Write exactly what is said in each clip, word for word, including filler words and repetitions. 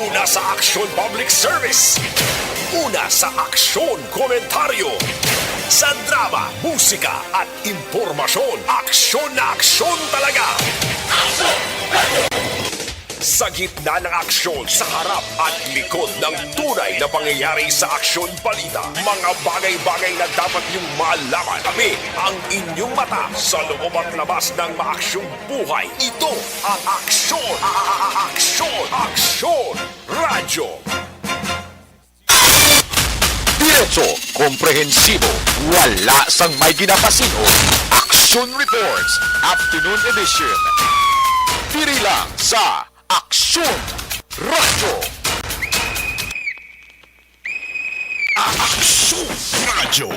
Una sa aksyon, public service. Una sa aksyon, komentaryo. Sa drama, musika, at impormasyon, aksyon na aksyon talaga. Sa gitna ng aksyon, sa harap at likod ng tunay na pangyayari sa aksyon balita, mga bagay-bagay na dapat niyong malaman. Kami ang inyong mata sa loob at labas ng maaksyong buhay. Ito ang aksyon, a- a- a- aksyon, aksyon, radyo. Diretso, komprehensibo, wala sang may ginapasin-o. Action Reports, Afternoon Edition. Diri lang sa Action Radyo. Action Radyo.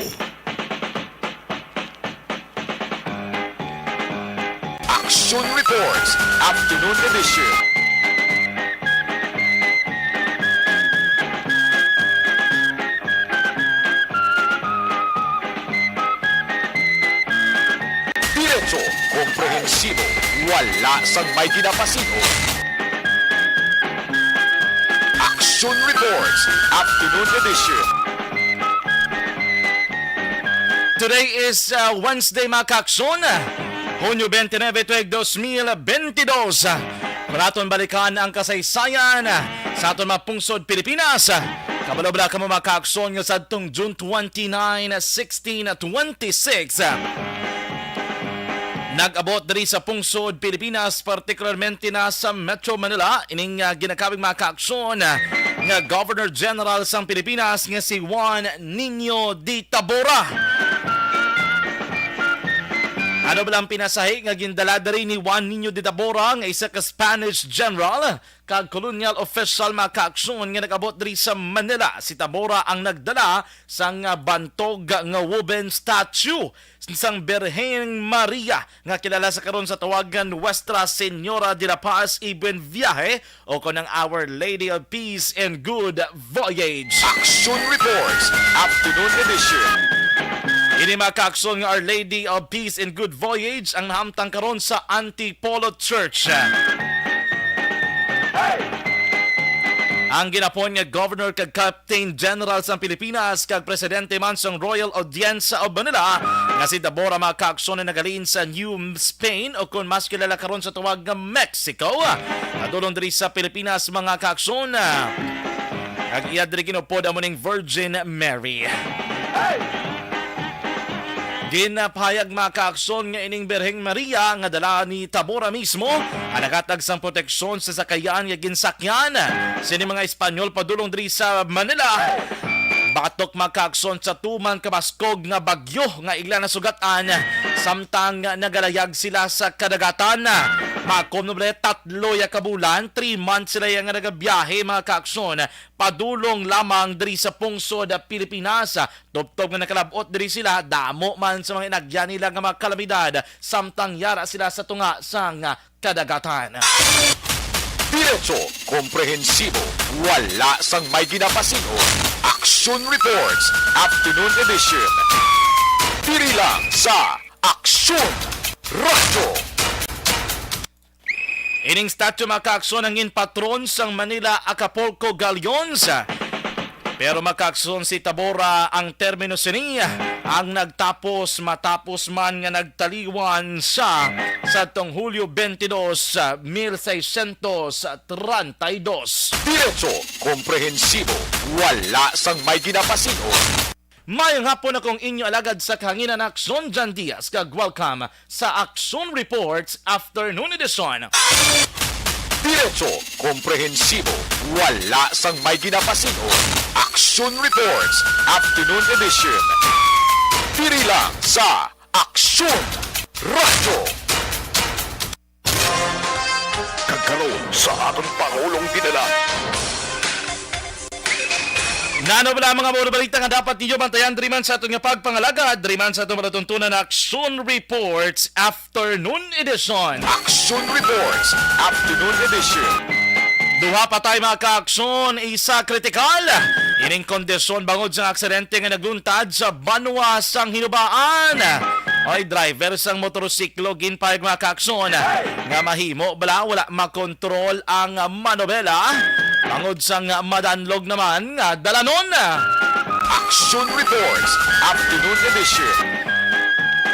Action Reports, Afternoon Edition. Diretso, komprehensibo, wala sang may ginapasin-o. Action Reports, Afternoon Edition. Today is, uh, Wednesday, mga kaakson, Hunyo twenty-nine, tuig dos mil bentidós. Kung aton balikan ang kasaysayan sa aton mga pungsod Pilipinas, kabalo bala kamo, mga kaakson, nga sadtong June twenty-nine, sixteen twenty-six, nag-abot diri sa pungsod Pilipinas, partikularmente na sa Metro Manila, ining, ah, ginakawig, mga kaakson, nga Governor General sang Pilipinas nga si Juan Niño de Tabora. Ano bala ang pinasahi nga gindala diri ni Juan Niño de Tabora nga isa ka Spanish general kag colonial official, mga kaakson, nga nag-abot diri sa Manila? Si Tabora ang nagdala sang, ah, bantog nga woven statue sang Birheng Maria nga kilala sa karon sa tawagan Nuestra Señora de la Paz y Buen Viaje, o kon ang Our Lady of Peace and Good Voyage. Action Reports, Afternoon Edition. Ini, mga kaakson, nga Our Lady of Peace and Good Voyage ang nahamtang karon sa Antipolo Church. Ang ginapuon nga Governor kag Captain General sang Pilipinas kag Presidente man sang Royal Audience of Manila nga si Tabora, mga kaakson, nga nagahalin sa New Spain, o kon mas kilala karon sa tawag nga Mexico, padulong diri sa Pilipinas, mga kaakson. Ang iya diri ginupod amo ning Virgin Mary. Ginapahayag, mga kaakson, nga ining Birheng Maria nga dala ni Tabora mismo ang naghatag sang proteksyon sa sakayan nga ginsakyan sini mga Espanyol padulong diri sa Manila. Batok, mga kaakson, sa tuman kabaskog nga bagyo nga ila nasugatan samtang nagalayag sila sa kadagatan. Makom no bala tatlo ya ka bulan, three months sila ya nga nagabiyahe, mga kaakson, padulong lamang diri sa pungsod Pilipinas. Tubtob nga nakalab-ot diri sila, damo man sa mga inagyan nila nga mga kalamidad samtang yara sila sa tunga sang kadagatan. Diretso, komprehensibo, wala sang may ginapasin-o. Action Reports, Afternoon Edition. Diri lang sa Action Radyo. Ining statue, mga kaakson, ang ginpatron sang Manila Acapulco Galleons. Pero, mga kaakson, si Tabora ang termino sini ang nagtapos matapos man nga nagtaliwan sa sadtong Hulyo twenty-two, mil seiscientos treinta y dos. Diretso, komprehensibo, wala sang may ginapasin-o. Mayong hapon, akong inyo alagad sa kahanginan, Aksyon Jan Diaz, kag welcome sa Aksyon Reports Afternoon Edition. Diretso, komprehensibo, wala sang may ginapasin-o. Aksyon Reports Afternoon Edition. Diri lang sa Aksyon Radyo. Kag karon sa aton Pangulong Dinala. Nano bala ang mga mga balita nga dapat ninyo bantayan diri man sa aton nga pagpangalagad, diri man sa aton malatuntunan na Action Reports Afternoon Edition. Action Reports Afternoon Edition. Duha patay, mga kaakson, isa kritikal ining kondisyon bangod sa aksidente nga nagluntad sa banwa sang Hinubaan. Ay, driver sang motorsiklo ginpahayag, mga kaakson, nga mahimo bala wala makontrol ang manobela Bangod sang madanlog naman nga dalanon. Action Reports, Afternoon Edition.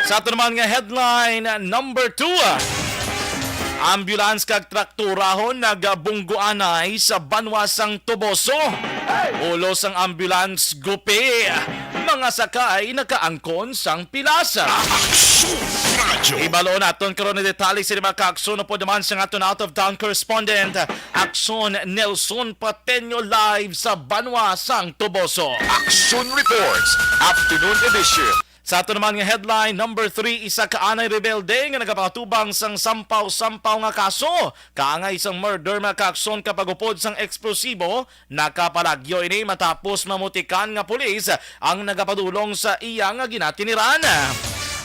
Sa ato naman nga headline number two, ambulance kag traktorahon nagabungguanay sa banwa sang Toboso. Ulo sang ambulance gupi, mga sakay nakaangkon sang pilas. Action Radio. Ibalo naton karon ang detalye sa mga kaakson upod naman sa aton out-of-town correspondent, Akson Nelson Pateño, live sa banwa sang Toboso. Action Reports, Afternoon Edition. Sa ato naman nga headline number three, isa ka anay rebelde nga nagapaatubang sang sampaw-sampaw nga kaso kaangay sang murder, mga kaakson, kag pag-upod sang eksplosibo. Nakapalagyo ini matapos mamutikan nga pulis ang nagapadulong sa iya nga ginatiniran.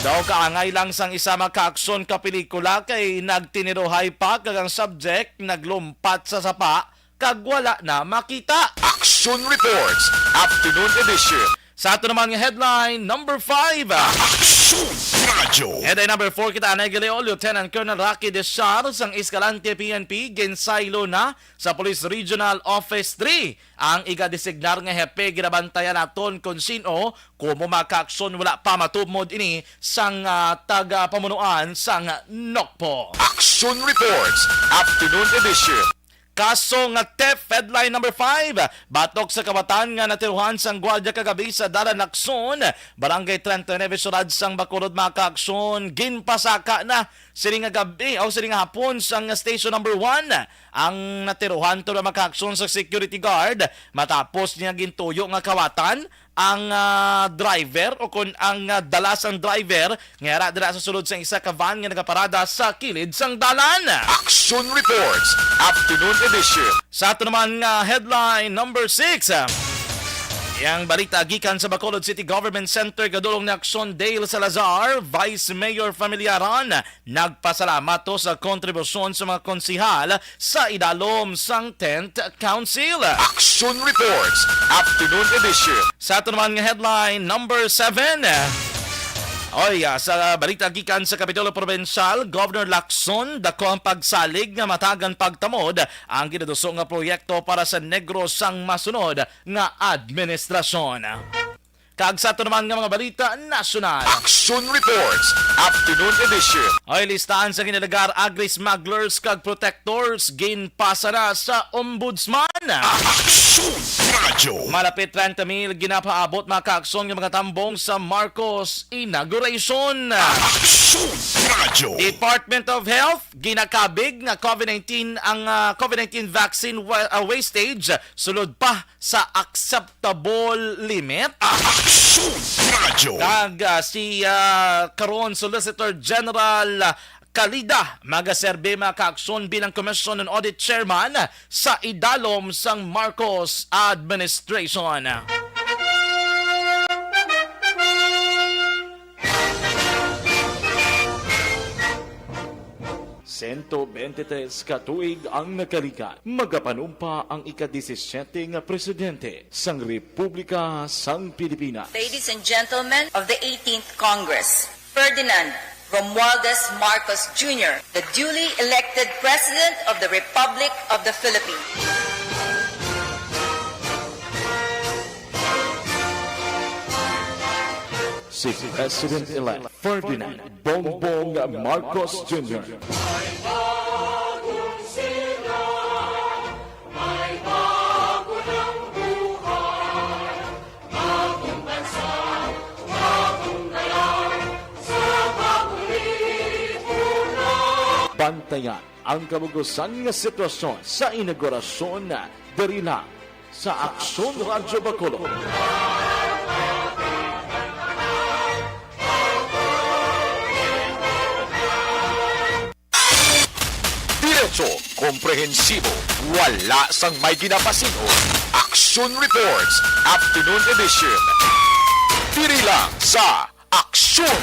Daw kaangay lang sang isa, mga kaakson, ka pelikula kay nagtiniruhay pa kag ang subject naglumpat sa sapa kag wala na makita. Action Reports, Afternoon Edition. Sa ato naman nga headline number five. Action Radio. Headline number four, kita anay gali, Lieutenant Colonel Rocky Deshar sang Escalante P N P, ginsaylo na sa Police Regional Office three ang iga-designar nga hepe. Ginabantayan naton kon sin-o kumo, mga kaakson, wala pa matumod ini sang, ah, taga-pamunuan sang NOCPO. Action Reports, Afternoon Edition. Kaso nga theft, headline number five. Batok sa kawatan nga natiruhan sang gwardiya kagabi sa Dalan Lacson, Barangay treinta y nueve, siyudad sang Bacolod, mga kaakson, ginpasaka na sini nga gabi o sini nga hapon sang station number one ang natiruhan tubtob, mga kaakson, sa security guard matapos niya gintuyo nga kawatan ang, ah, driver o kon ang, ah, dala sang driver nga yara dira sa sulod sang isa ka van nga nagaparada sa kilid sang dalan. Action Reports, Afternoon Edition. Sa ato naman nga headline number six, ah, ang balita gikan sa Bacolod City Government Center, gadulong ni Akson Dale Salazar, Vice Mayor Familiaran, nagpasalamat to sa kontribusyon sa mga konsihal sa idalom sang Tenth Council. Action Reports, Afternoon Edition. Sa ato naman nga headline number seven. Oy, ah, sa balita gikan sa Kapitulo Provincial, Governor Lacson, dako ang pagsalig nga matagan pagtamod ang ginaduso nga proyekto para sa Negros sang masunod nga administrasyon. Kag sa ato naman nga mga balita nasyonal. Action Reports, Afternoon Edition. Oy, listahan sa ginalagar agri-smugglers kag protectors ginpasa na sa Ombudsman. Action Radio. Malapit treinta mil ginapaabot, mga kaakson, nga mga tambong sa Marcos inauguration. Action Radio. Department of Health, ginakabig nga COVID nineteen ang, ah, COVID nineteen vaccine wa-, ah, wastage sulod pa sa acceptable limit. Action Radio. Kag, ah, si, ah, karon Solicitor General Calida magaserbi, mga kaakson, bilang Commission on Audit Chairman sa idalom sang Marcos administration. Sento bente tres ka tuig ang nakalikat, magapanumpa ang ika-disisiete nga presidente sang Republika sang Pilipinas. Ladies and gentlemen of the eighteenth Congress, Ferdinand Romualdez Marcos Junior, the duly elected President of the Republic of the Philippines. Si President-elect Ferdinand Bongbong Marcos Junior. Bantayan ang kabug-usan nga sitwasyon sa inaugurasyon diri lang sa Aksyon Radyo Bacolod. Diretso, komprehensibo, wala sang may ginapasin-on. Action Reports, Afternoon Edition. Diri lang sa Aksyon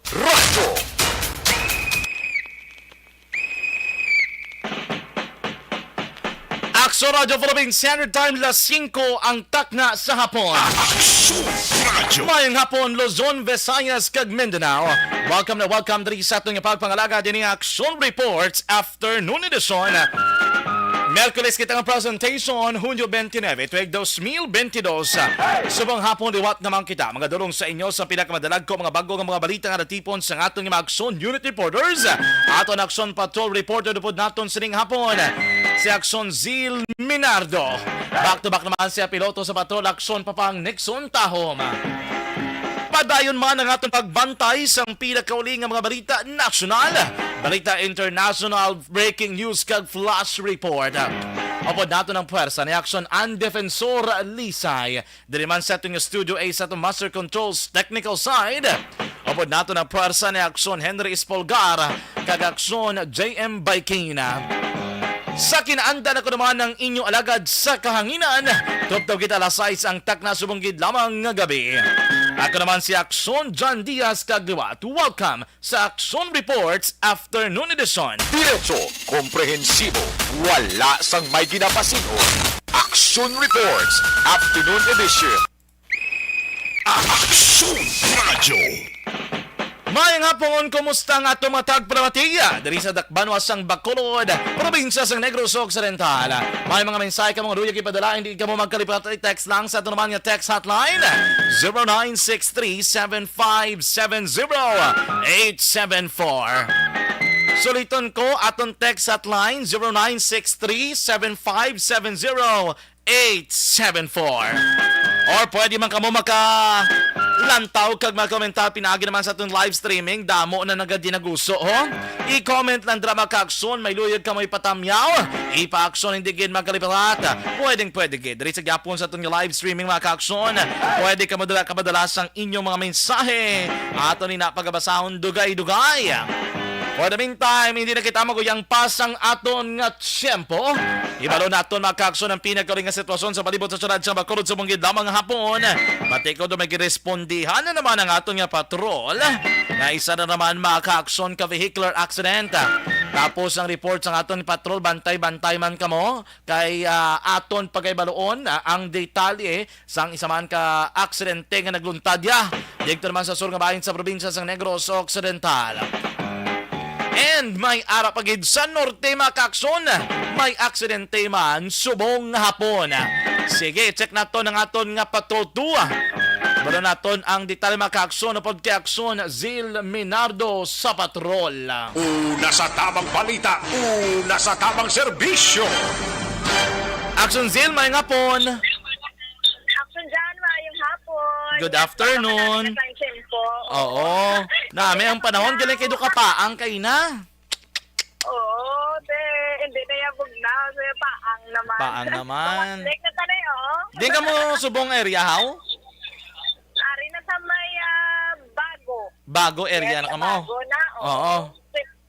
Radyo. Aksyon Radyo Philippine Standard Time, las singko ang takna sa hapon. Aksyon Radyo. Mayong hapon, Luzon, Visayas, kag Mindanao. Welcome na welcome diri sa aton nga pagpangalaga dinhi nga Aksyon Reports Afternoon Edition. Miyerkules kita nga presentation, Hunyo twenty-nine, tuig dos mil bentidós. Subong hapon, liwat naman kita, mga dulong sa inyo sa pinakamadalagko, mga bago nga mga balita nga natipon sa aton nga mga Aksyon Unit Reporters. Aton Aksyon Patrol Reporter upod naton sining hapon, si Aksyon Zil Minardo. Back to back naman siya, piloto sa Patrol Aksyon Papang Nixon Tahom. Padayon man ang aton pagbantay sang pinakauli nga mga balita nasyonal, balita international, breaking news kag flash report. Upod naton ang pwersa ni Aksyon An Defensor Lisay. Diri man sa aton nga Studio A sa aton Master Controls technical side. Upod naton ang pwersa ni Aksyon Henry Espolgar kag Aksyon J M Baykina. Sa kinaandan, ako naman ang inyo alagad sa kahanginan. Tubtob kita alas sais ang takna, subong gid lamang nga gabi. Ako naman si Aksyon John Diaz kag liwat. Welcome sa Aksyon Reports Afternoon Edition. Diretso, komprehensibo, wala sang may ginapasin-on. Aksyon Reports Afternoon Edition. Aksyon Radyo. Maayong hapon, kumusta ang ato mga tagpalamatiya diri sa dakbanwa sang Bacolod, probinsya sang Negros Occidental? May mga mensahe ka mga luyag ipadala, hindi kamo magkalipat, i-text lang sa ato naman nga text hotline, zero nine six three seven five seven zero eight seven four. Suliton ko, aton text hotline, zero nine six three seven five seven zero eight seven four. Or pwede man kamo maka lantaw kag makakomentar pinaagi naman sa aton live streaming. Damo na nagadi naguso, ho? I-comment lang dira, mga kaaksyon. May luyag kamo ipatamyaw, ipa-aksyon, hindi gid magkaliparat. Pwedeng pwede gid. Diri sa gyapon sa aton live streaming, mga kaaksyon, pwede kamo dira kapadala sang inyong mga mensahe. Aton ni napagabasahon dugay-dugay. For the meantime, hindi na kita maguyang pa sang aton nga tiyempo. Ibalo naton, mga kaaksyon, ang pinagkauli nga sitwasyon sa palibot sa syudad sa Bacolod sa bungkid lamang nga hapon. Batikod, may girespondihan na naman ang aton nga patrol, nga isa na naman, mga kaaksyon, ka vehicular accident. Tapos ang report sa aton patrol, bantay-bantay man kamo kay, ah, aton pagaibaloon, ah, ang detalye sang isa man ka aksidente nga nagluntad ya didto naman sa sur nga bahin sa probinsya sang Negros Occidental. And may ara pa gid sa norte, mga kaaksyon, may aksidente man subong nga hapon. Sige, check naton ang aton nga Patrol two. Baro naton ang detalye, mga kaaksyon, upod kay Aksyon Zil Minardo sa Patrol. Una sa tamang balita, una sa tamang serbisyo. Aksyon Zil, maayong hapon. Aksyon John, maayong hapon. Good afternoon. Sa tiyempo. Oo. Nami ang panahon, galing kay do kapaang kay na. Oo, te, hindi na yung bugnaw, so yung paang naman. Paang naman. Bumalik na tayo, oh. Di ka mo subong area, how? Ari na sa may, ah, Bago. Bago area na kamo? Bago na, oo. Oo.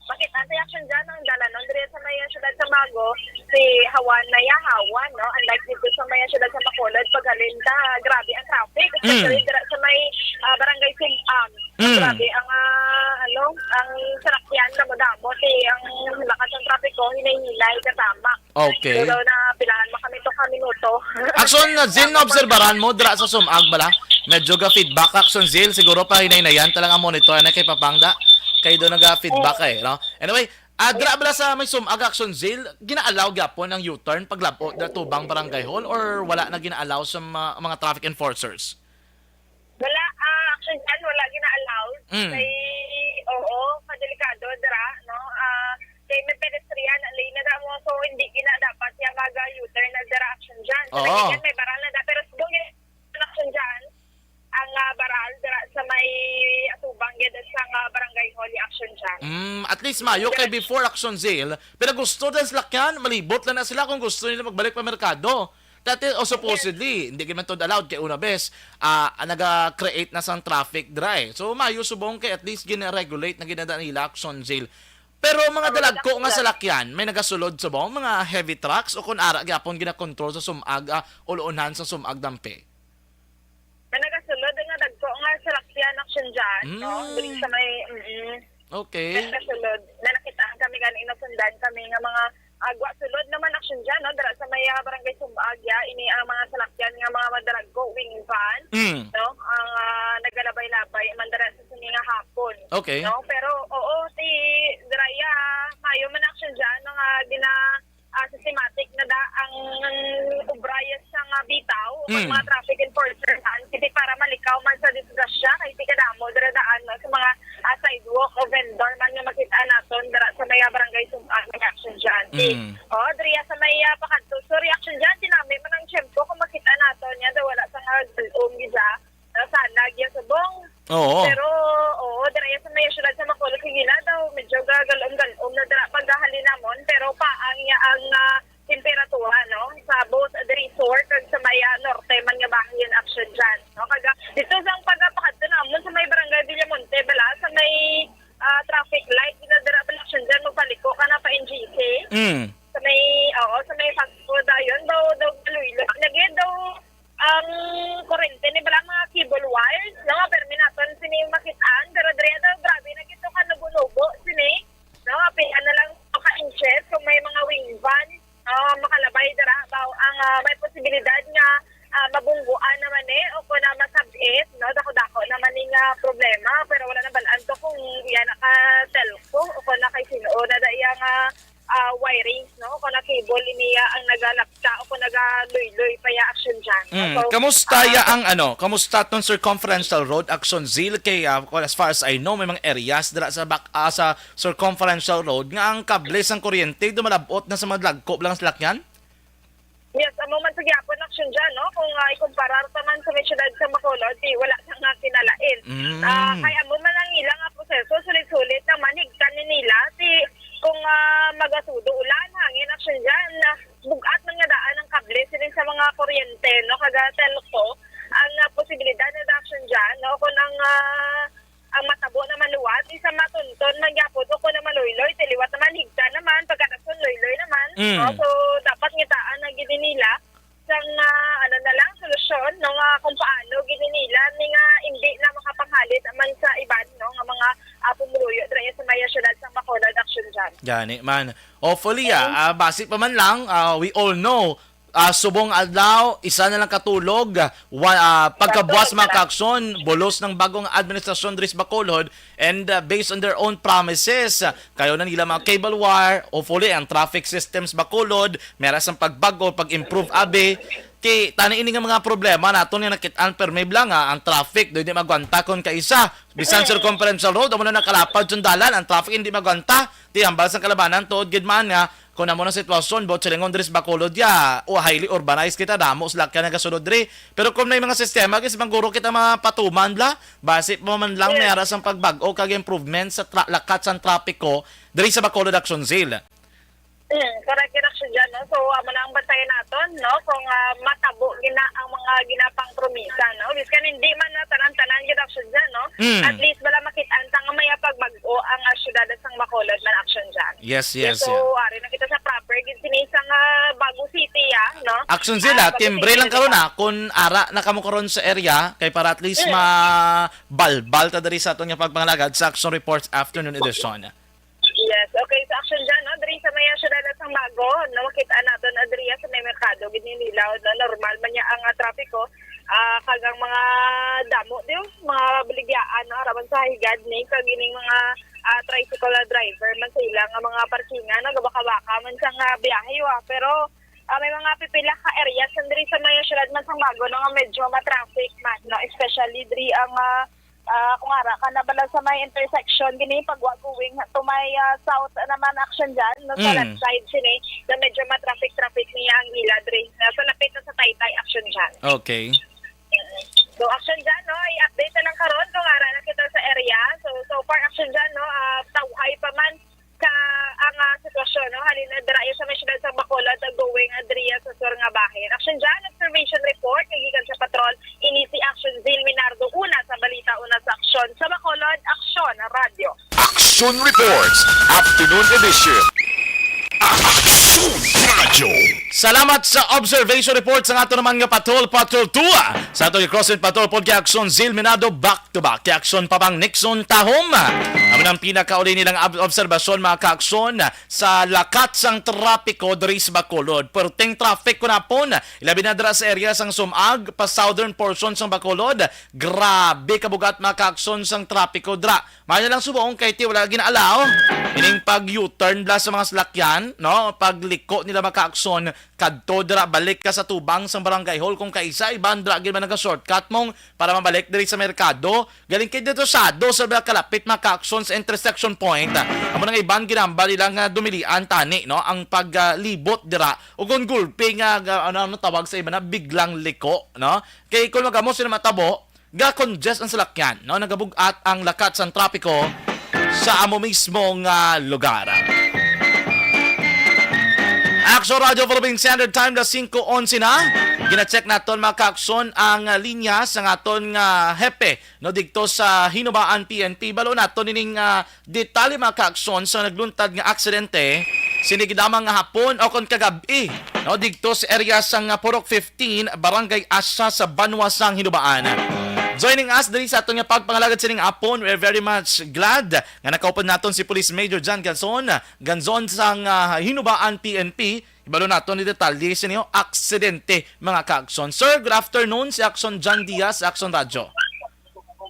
Bakit ang reaction dyan, ang dalanon diri sa may siyudad sa Bago, si Hawan na ya, Hawan, no? Unlike dito sa may siyudad sa Bacolod, paghalin ta, grabe ang traffic, especially dira sa may, ah, barangay Sum-, um, Mm. Grabe ang, ah, ano, ang sarakyan, damo-damo, ti ang lakas ng trapiko, hinay-hinay, kasama. Okay. Pero na pilahan mo kami to ka minuto. Aksyon, Zil, naobserbaran mo dira sa Sumag bala? Medyo ga feedback, Aksyon, Zil, siguro pa hinay-hinayan talaga monitor na kay Papangda. Kay do naga feedback eh, no? Anyway, ah, dira bala sa may Sumag, Aksyon, Zil, gina-allow gyapon ang U-turn paglab-o da tubang barangay hall or wala na gina-allow sa ma-, mga traffic enforcers? Wala, ah, actually, dyan, wala gina-allowed. Mm. Kay, oo, kadelikado, dira, no? Ah, kay may pedestrian, lane na damo, so hindi gina dapat siya mag, ah, U-turn na dira action dyan. So, Oo. May, may baral na da, pero siguro yung action dyan, ang, ah, baral, dira sa may atubang, yun, sa, ah, barangay hall, yung action dyan. Mm, at least mayo kay before Action Zil, pero gusto din sila kyan, malibot lang na sila kung gusto nila magbalik pa merkado. Dati, o supposedly, hindi man to allowed kay una bes, ah, naga-create na sang traffic dry. So, mayo subong kay at least gina-regulate na ginada nila Action Zil. Pero mga dalagko nga salakyan, may nagasulod subong, mga heavy trucks o kung ara gyapon gina-control sa Sumag, ah, uloonan sa Sumag dampe? May nagasulod nga dagko nga salakyan Action dyan, no? Mm. Diri sa may, mm. Okay. Nagkasulod. Na nakitaan kami gani, nasundan kami nga mga agwa sulod naman Action dyan, no? Dira sa may, ah, barangay Sumag, ya, ini ang mga salakyan nga mga madaragko, wing van, Mm. no? Ang, ah, nagalabay-labay man dira sa sini nga hapon. Okay. No? Pero, oo, si Draya, mayo man Action dyan, no, nga gina-, ah, systematic na bitaw, ang Mm. mga traffic enforcer man, hindi para malikaw man sa disgrasya, kay di kadamo dira daan, no, sa mga, ah, sidewalk o vendor man nga makita naton dira sa may, ah, barangay Sumag, may action dyan. Mm. Oh, diriya sa may, ah, pakadto. So, reaction dyan, tinami man ang tiyempo kung makita naton niya, daw wala sa nga galom gisa, no, sana, giya subong. Oo. Pero, oo, dira sa may syudad sa Bacolod, sige na daw, medyo gagalom-galom na dira pagkahalin namon, pero pa ang, ang, ah, temperatura, no? Sa both the resort kag sa may, ah, norte man nga bahin action dyan, no? Kag, ah, dito sa ang pagpakadto namon sa may barangay Villamonte, bala, sa may, ah, traffic light, na dira bala action dyan, magpaliko ka na pa N G C. Mm. Sa may, oo, sa may fast food, ayun, daw, daw, galuy-luy. Lagi daw, ang kurente ni bala mga cable wires, no? Pero minaton sini makitaan, pero diri daw grabe na gito ka nubo-nubo sini, no? Apil na lang ka inches kung may mga wing van, ah, makalabay dira, daw ang, ah, may posibilidad nga, ah, mabungguan naman ni o kung na masabit, no? Dako-dako naman ni nga problema, pero wala na balaan to kung iya na ka telco o kung na kay sino na da iya nga, ah, wirings, no? Kung na cable niya ang nagalapta o kung nagaluy-luy pa ya action dyan, no? Mm, So, kamusta ah, ya ang ano, kamusta tong circumferential road action, Zil? Kay, ah, as far as I know, may mga areas dira sa bak-, ah, sa circumferential road nga ang kable sang kuryente dumalabot na sa mga dagko lang salakyan. Yes, amo man sa gyapon action dyan, no? Kung, ah, ikumparar ta man sa may syudad sa Bacolod, di wala na nga kinalain. Mm. Ah, kay amo man ang ila nga proseso, sulit-sulit naman, higtan ni nila, ti kung, ah, magasudo ulan, hangin, action dyan, ah, bugat man nga daan ang kable sini sa mga kuryente, no? Kaga telco, ang, ah, posibilidad na action dyan, no? Kung ang, ah, ang matabo naman liwat, isa matunton man gyapon o kung na maluloy, ti liwat naman, higda naman, pagkarason, luloy naman. Mm. No? So, dapat ngitaan na gid nila sang, ah, ano na lang, solusyon, no, nga kung paano gid nila ni nga hindi na makapanghalit man sa iban, no, nga mga, ah, pumuluyo dira sa maya syudad sang Bacolod action dyan. Gani man. Hopefully, ah, Okay. ah, basi pa man lang, ah, we all know, ah, subong adlaw, isa na lang katulog, wa-, ah, pagkabuas, mga Katulog na lang. kaakson, bulos ng bagong administrasyon diri sa Bacolod, and, ah, based on their own promises, ah, kayo na nila mga cable wire, hopefully, ang traffic systems Bacolod, meras ang pagbag-o, pag-improve, abi, ti, tani ini nga mga problema naton nga nakit-an, permi bala nga ang traffic, di, di magwanta kon kaisa. Bisan Mm. circumferential road, amo na nakalapad sa dalan, ang traffic hindi magwanta. Ti, hambal sa kalabanan, tuod gid man nga, kung amo na sitwasyon, buot silingon diri sa Bacolod, ya, o highly urbanized kita, damo sila kaya nagasunod diri. Pero kung may mga sistema, guys, mangguro kita mapatuman la, basi pa man lang Yes. may aras ang pagbag-o kag improvement sa tra-, lakat sang trapiko diri sa Bacolod, Action Zil. Mm, correct gid, Action Jan, no? So, amo na ang bantayan naton, no? Kung, ah, matabo gina ang mga ginapang promisa, no? Biskan hindi man na tanan-tanan gid, Action Jan, no? Mm. At least, bala makit-an ta nga may pagbag-o ang, ah, syudad sang Bacolod man, Action Jan. Yes, Yes, yes, so, yeah. ari na kita sa proper gid sini sang, ah, Bago City, ah, no? Action Zil, Ah, ah, Bago timbre City, lang di karon, ba? ah, kung ara na kamo karon sa area, kay para at least Mm. mabalbal ta diri sa aton nga pagpangalagad sa Action Reports Afternoon Edition. Yes, okay. Sa Action Jan, no, diri sa may syudad sang Bago, no, makita naton na diri sa may merkado gid ni Nilaw, no, normal man niya ang, ah, trapiko, ah, kag ang mga damo, di, mga baligyaan, no, araman sa higad ni, kag ining mga, ah, tricycle driver man sa ila nga mga parkingan, no, gabaka-baka man sa nga biyahe, wa. Pero, ah, may mga pipila ka areas diri sa may syudad man sang Bago, no, nga medyo ma-traffic man, no, especially diri ang, ah, ah, kung ara ka na bala sa may intersection, gini pagwa going to may, ah, south naman, Action Jan, no, sa Mm. left side sini, na medyo ma-traffic-traffic niya ang ila diri. Nasa lapit na sa Taytay, Action Jan. Okay. So, Action Jan, no, i-update na lang karon kung ara na kita sa area. So, so far, Action Jan, no, ah, tawhay pa man sa ang, ah, sitwasyon, no? Halin na dira sa may syudad sa Bacolod, going, ah, diriya sa sur nga bahin. Action Jan, observation report, nagikan sa patrol, ini si Action Zil Minardo, una sa balita, una sa aksyon. Sa Bacolod, Aksyon Radyo. Action Reports, Afternoon Edition. Action Radyo. Salamat sa observation report sa ato naman nga patrol, Patrol two. Sa ato yung Crossing Patrol pod kay Action Zil Minardo, back to back kay Action pa bang Nixon Tahom. Amo nang pinakauli nilang ob-, obserbasyon, mga kaaksyon, sa lakat sang trapiko diri sa Bacolod. Perting traffic kunapon, ilabi na dira sa area sang Sumag, pa southern portion sang Bacolod. Grabe kabugat, mga kaaksyon, sang trapiko dira. Maayo lang subong kay ti wala ginaalaw ining pag-U-turn bala sa mga salakyan, no? Pagliko nila, mga kaaksyon, kadto dira, balik ka sa tubang sang barangay hall. Kung kaisa, iban dira gid man naga-shortcut mong para mabalik diri sa merkado. Galing kay dito sado sa mga kalapit, mga ka-aksyon, sa intersection point. Amo nang iban ginambal ilang, ah, dumilian tani, no, ang paglibot dira o kung gulpi nga, nga, ano, ano tawag sa iba na biglang liko, no? Kay kung magamo sila matabo, ga-congest ang salakyan, no? Nagabug-at ang lakat sang trapiko sa amo mismo nga lugar. Action Radio Philippine Standard Time, alas singko onse na. Gina-check naton, mga ka-aksyon, ang, ah, linya sa aton nga hepe, no, digto sa Hinubaan P N P. Balo naton ining, ah, detalye, mga ka-aksyon, sa nagluntad nga aksidente sini gidamang nga hapon o kon kagab-i, no, digto sa area sang, ah, Purok fifteen, Barangay Asya sa Banwa sang Hinubaan. Joining us diri sa aton nga pagpangalagad sining hapon, we're very much glad nga nakaupod naton si Police Major John Ganzon, Ganzon sang, ah, Hinubaan P N P. Ibalo naton ni detalye sa inyo aksidente, mga ka-aksyon. Sir, good afternoon, si Aksyon John Diaz, Aksyon Radyo.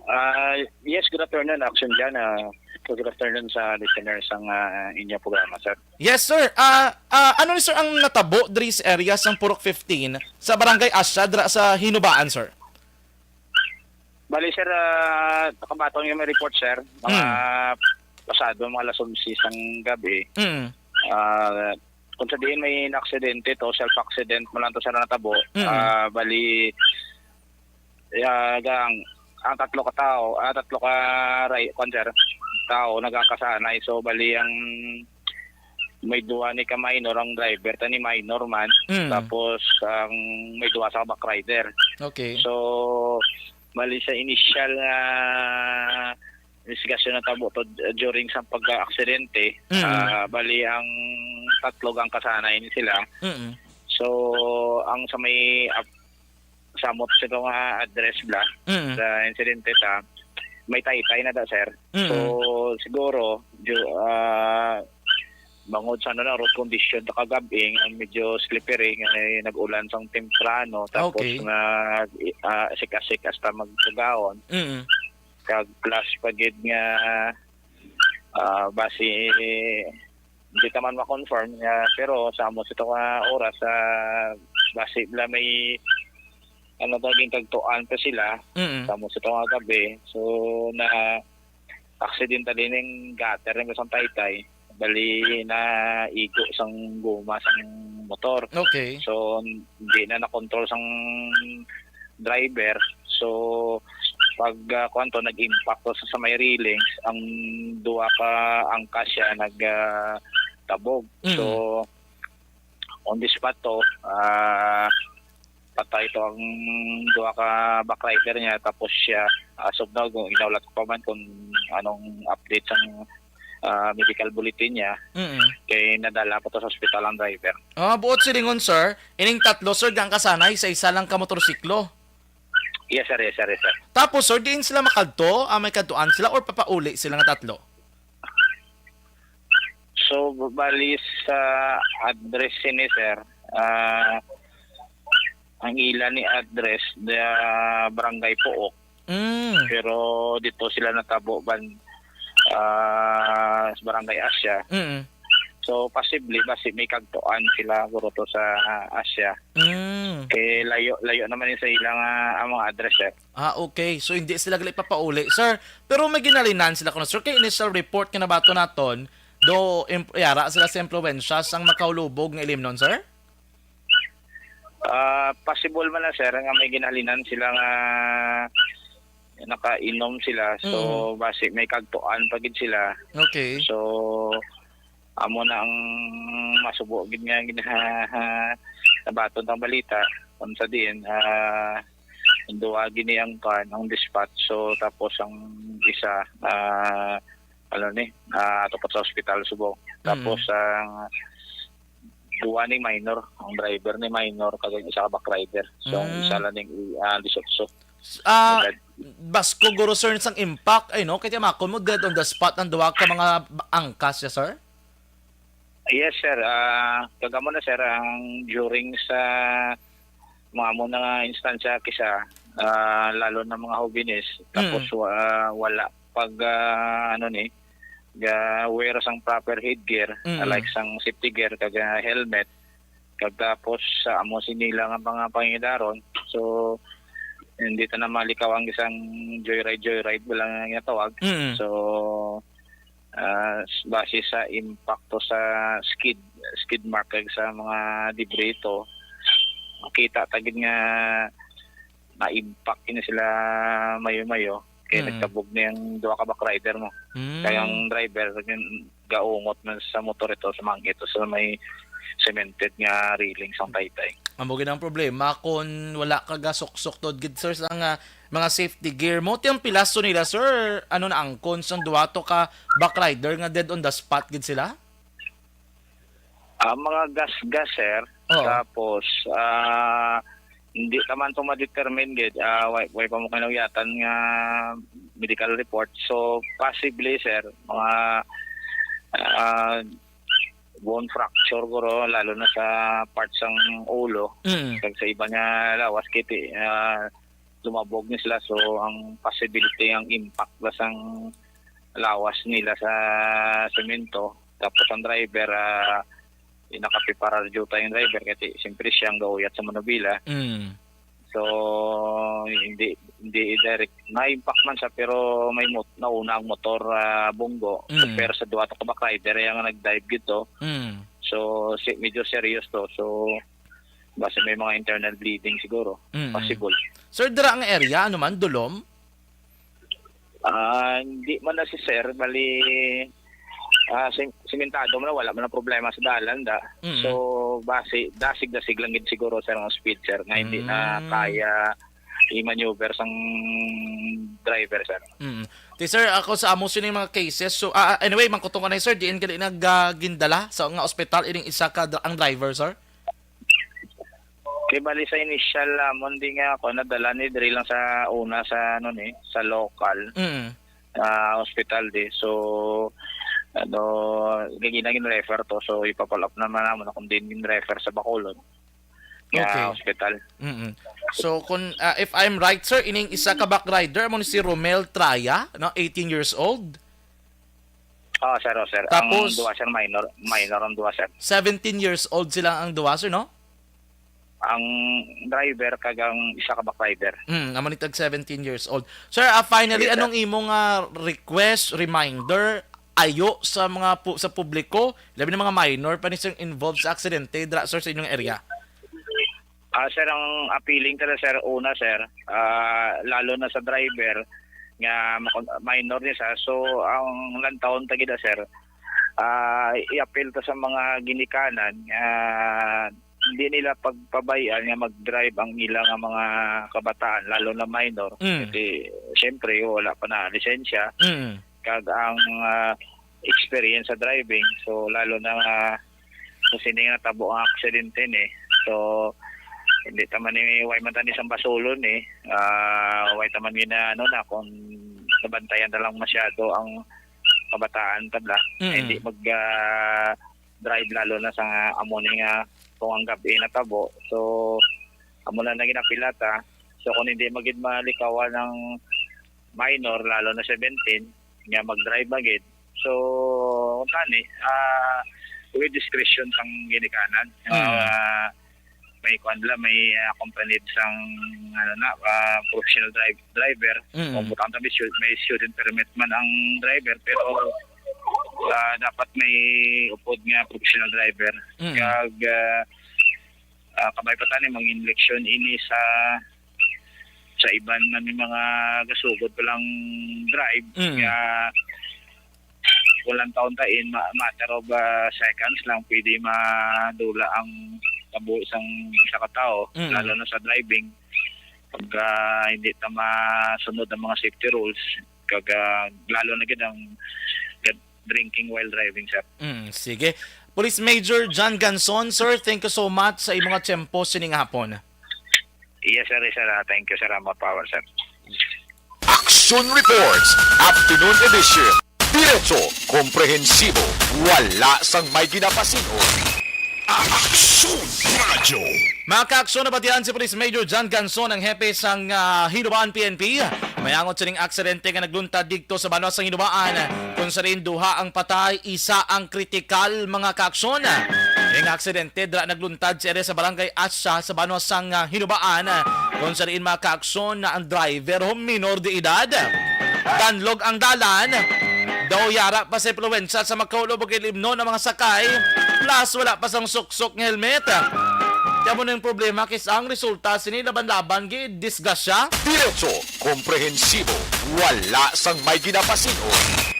Ah, yes, good afternoon, Action Jan. Ah, good afternoon sa listeners sang, ah, inyo programa, sir. Yes, sir. Ah, ah, ano ni, sir, ang natabo diri sa area sang Purok fifteen sa Barangay Asya dira sa Hinubaan, sir? Bali, sir, ah, nakabaton nga may report, sir. Mga Hmm. pasado, mga alas onse sang gabi. Mm. Ah, kung sa diin may aksidente to, self-accident man lang to, sir, natabo. Mm. Ah, bali, ah, gang, ang tatlo ka tao, ah, tatlo ka ray-, kwan, sir, tao nagakasanay. So, bali, ang may duha ni ka minor, ang driver ta ni minor man. Mm. Tapos, ang may duha sa back rider. Okay. So, bali sa initial nga investigasyon na tabo to, uh, during sa pagka-aksidente, Mm. ah, bali ang tatlo gang kasanay ni sila. Mm. So, ang sa may ap-, samot sa itong, ah, address bla, Mm. sa insidente ta, may taytay na da, sir. Mm. So, siguro, ju-, ah, bangod sa, ano na, road condition ta kagab-i, nga medyo slippery, nga, eh, nag-ulan sang temprano, tapos Okay. nga, ah, asik-asik hasta magtugaon. Mm. Kag plus pa gid nga, ah, basi, hindi ta man ma-confirm nga, pero sa amo sa ito nga oras, ah, basi bla may, ano to, ginkagtuan pa sila, Mm. sa amo sa ito nga gabi. So, na accidentally ning gutter ning isang taytay, bali na igo sang guma sang motor. Okay. So, hindi na na-control sang driver. So, pag, ah, kuwan to, nag-impact to sa, sa may railings, ang duha ka angkas siya nag, ah, tabog. Mm. So, on the spot to, ah, patay to ang duha ka backrider niya, tapos siya, as of now, kung inawlat ko pa man kung anong update sang, ah, medical bulletin niya, Mm. kay nadala pa to sa ospital ang driver. Ah, buot silingon, sir, ining tatlo, sir, gang kasanay sa isa lang ka motorsiklo. Yes, sir. Yes, sir. Yes, sir. Tapos, sir, diin sila makadto? Ah, may kadtuan sila or papauli sila nga tatlo? So, bali sa address sini, sir, ah, ang ila ni address, the Barangay Pook. Mm. Pero dito sila natabo ban, ah, sa Barangay Asya. Mm. So, possibly, basi may kagtuan sila, guro, to sa, ah, Asya. Mm. Eh, layo, layo naman yun sa ilang, ah, ang mga address, sir. Ah, okay. So, hindi sila gali papauli, sir. Pero may ginalinan sila kuno, sir. Kay initial report nga nabato naton, do, imp-, yara sila sa impluwensya sang makahulubog nga ilimnon, sir? Ah, possible man na, sir, nga may ginhalinan sila nga nakainom sila. So, Mm. basi may kagtuan pa gid sila. Okay. So, amo na ang masubo gid nga gina-, nabaton ang balita. Kung sa diin, ah, duha gini ang kan, ang dispatch. So, tapos ang isa, ah, ano ni, ah, ato pa sa ospital, Subo. Mm. Tapos, ang duha ni minor, ang driver ni minor, kag ang isa ka back rider. So, ang Mm. isa lang ning, ah, dieciocho. S-, ah, Agad. Basko, guro, sir, sang impact, ay, no? Kaya tiyamakon mo, dead on the spot ang duha ka mga ba-, angkas siya, sir? Yes, sir. Ah, kag amo na, sir, ang during sa mga amo na nga instansya, kisa, ah, lalo na mga hobenes, tapos Mm. wa-, wala pag, ah, ano ni, ga-wear sang proper headgear, Mm. like sang safety gear, kag, ah, helmet, Kag tapos sa amo sini lang ang mga pangidaron. So, hindi ta na malikaw ang isang joyride, joyride ba lang ang ginatawag. Mm. So, ah, s-, base sa impakto sa skid, skid mark kag sa mga debris ito, makita ta gid nga na-impact ini sila mayo-mayo. Kaya Mm. nagkabog na yung duha ka backrider mo. Mm. Kaya ang driver, yun, gaungot man sa motor ito, sa mangkit, sa may cemented nga railing sang taytay. Amo gid ang problema kung wala ka gasuksok tod gid, sir, sa nga mga safety gear mo. Ti ang pilaso nila, sir, ano na ang cons ang duha to ka backrider nga dead on the spot gid sila? Ah, mga gas-gas, sir. Oo. Tapos, ah, hindi naman to ma-determine gid. Ah, way, way pa mo kinuyatan nga medical report. So, possibly, sir, mga, ah, bone fracture guro, lalo na sa part sang ulo. Mm. Kag sa iba nga lawas, kiti, ah, lumabog ni sila. So, ang possibility, ang impact ba sang lawas nila sa semento. Tapos ang driver, ah, yung nakapiparar juta yung driver kasi siyempre siya ang gauyat sa manubila. Mm. So, hindi, hindi direct. Na-impact man siya, pero may mot-, nauna ang motor, ah, bunggo. Mm. Pero sa duha to ka backrider, yung nag-dive gito. Mm. So, si-, medyo serious to. So, basta may mga internal bleeding siguro. Mm. Possible. Sir, dira ang area, ano man, Dulom? Ah, hindi man na si sir. Bali, ah, sim-, simentado man na, wala man ang problema sa dalan, da. Mm. So, basi, dasig-dasig lang gid siguro, sir, ang speed, sir, nga hindi na Mm. kaya i-maneuver sang driver, sir. Mm. Ti, sir, ako sa amo sini mga cases. So, ah, ah, anyway, mangkutong ko na, sir, diin gali nag, ah, gindala sa nga ospital ining isa ka dra-, ang driver, sir? Kay bali sa initial, ah, mo di nga ako nadala ni diri lang sa una sa, ano, ni, sa local, Mm. ah, hospital di. So, ano, gagina gin-refer to. So, ipa-follow up naman naman kung din gin-refer sa Bacolod nga Okay. hospital. Mm-mm. So, kung, ah, if I'm right, sir, ining isa ka back rider, amo ni si Romel Traya, no, eighteen years old. Oh, sir, oh, sir. Tapos, ang duha, sir, minor, minor ang duha, sir. Seventeen years old sila ang duha, sir, no? Ang driver kag ang isa ka back rider. Mm, amo ni tag seventeen years old. Sir, ah, finally, Yes, sir. anong imong, ah, request, reminder, ayo sa mga pu-, sa publiko, labi na mga minor pa ni, sir, involved sa aksidente dira, sir, sa inyong area? Ah, sir, ang appealing talaga, sir, una, sir, ah, lalo na sa driver nga makon-, minor ni siya. So, ang lantawon ta gid, sir, ah, i-appeal ta sa mga ginikanan nga hindi nila pagpabay-an nga mag-drive ang ila nga mga kabataan, lalo na minor. Mm. Kasi, siyempre, wala pa na lisensya. Mm. Kag ang, ah, experience sa driving. So, lalo na nga kung sini nga natabo ang aksidente ni. So, hindi ta man ni, way man ta ni sang basulon ni. Ah, way ta man gina-, ano na, kung nabantayan na lang masyado ang kabataan tabla. Mm. Hindi mag, ah, drive lalo na sa nga amo ni nga kung ang gabi natabo. So, amo na na ginapilata. So, kung hindi magid malikawan ng minor, lalo na seventeen, nga mag-drive magid. So, kung tani, ah, with discretion sang ginikanan. Mm. Ah, may kuan la, may, ah, accompanied sang, ano na, ah, professional drive-, driver. Mm. Kung butang tabi, stu-, may student permit man ang driver, pero, ah, dapat may upod nga professional driver. Mm. Kag, ah, ah, kabay pa tani, mangin leksyon ini sa, sa iban nga may mga gasugod pa lang drive, Mm. nga walang taon tain, ma-, matter of, ah, seconds lang pwede madula ang kabuhi sang isa ka tawo, Mm. lalo na sa driving. Pag, ah, hindi ta masunod ang mga safety rules, kag, ah, lalo na gid ang drinking while driving, sir. Mm, sige. Police Major John Ganson, sir, thank you so much sa imong tiyempo sining hapon. Yes, sir, sir. Ah, thank you, sir. Ah, more power, sir. Action Reports, Afternoon Edition. Diretso, komprehensibo, wala sang may ginapasin-on. Action Radio. Mga kaaksyon, nabatian si Police Major John Ganson, ang hepe sang, ah, Hinoba-an P N P. May angot sining aksidente nga nagluntad didto sa banwa sang Hinoba-an, kung sa diin duha ang patay, isa ang kritikal, mga kaaksyon. Nga aksidente dira nagluntad sa area sa Barangay Asya sa banwa sang, ah, Hinubaan, ah, kung sa diin, mga kaaksyon, na ang driver ho minor de edad. Danlog ang dalan. Daw yara pa sa impluwensya sa makaulo, bukid limnon ang mga sakay, plus wala pa sang suksok nga helmet. Kaya mo na yung problema, kis ang resulta sini laban-laban gid disgrasya. Diretso, komprehensibo, wala sang may ginapasin-on.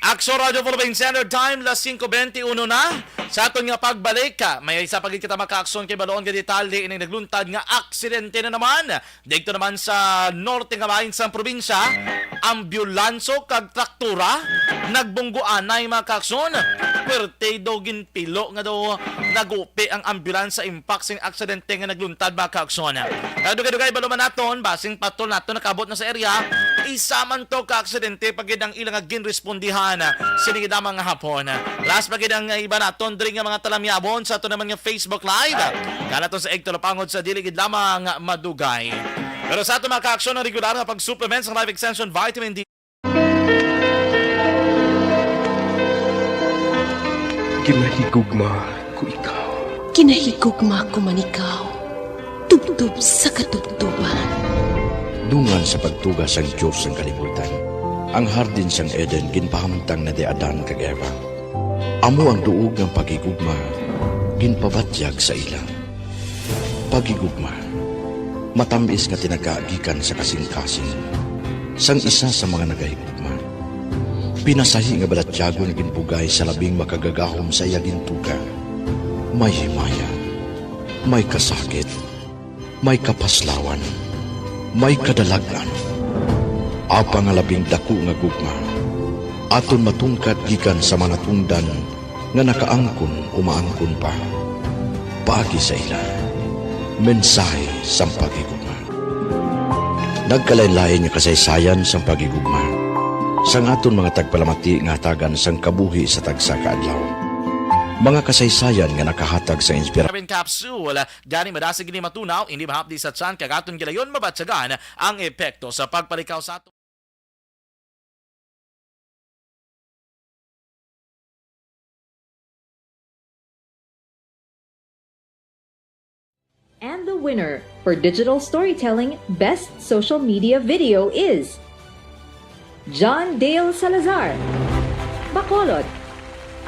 Aksyon Radyo Philippine Standard Time, las singko bente uno na. Sa aton nga pagbalik, ah, may isa pa gid kita makaaksyon kay baloon nga detalye ining nagluntad nga aksidente na naman. Dito naman sa norte nga bahin sang probinsya, ambulanso kag traktura nagbunggo anay, mga kaaksyon. Perte daw ginpilo nga daw nagupi ang ambulance sa impact sing aksidente nga nagluntad, mga kaaksyon. Kag dugay-dugay balo man naton, basing patrol naton nakabot na sa area, isa man to ka aksidente pa gid ang ila nga ginrespondihan sini gid lamang nga hapon. Last pa gid ang iba naton diri nga mga talamyabon sa ato naman nga Facebook Live. Kana to sa Egto Lapangod sa dili gid lamang madugay. Pero sa ato mga kaaksyon, ang regular nga pag-supplement sa Life Extension Vitamin D. Ginahigugma ko ikaw. Ginahigugma ko man ikaw, tubtob sa katubtoban. Dungan sa pagtuga sang Dios sang kalibutan, ang hardin sang Eden ginpahamtang na di Adan kag Eva. Amo ang duog nga paghigugma ginpabatyag sa ila. Paghigugma, matamis nga tinaga gikan sa kasing-kasing sang isa sa mga nagahigugma. Pinasahi nga balatyagon nga ginbugay sa labing makagagahom sa iya gintuga. May himaya, may kasakit, may kapaslawan, may kadalag-an. Apang nga labing dako nga gugma aton matungkad gikan sa mga natungdan nga nakaangkon o maangkon pa. Paagi sa ila, mensahe sang paghigugma. Nagkalain-lain nga kasaysayan sang paghigugma sang aton mga tagpalamati nga hatagan sang kabuhi sa tagsa ka adlaw. Mga kasaysayan nga nakahatag sang inspirasyon. Vitamin capsule, gani madasig ini matunaw, hindi mahapdi sa tiyan, kag aton gilayon mabatyagan ang epekto sa pagpalikaw sa aton. And the winner for digital storytelling best social media video is John Dale Salazar, Bacolod,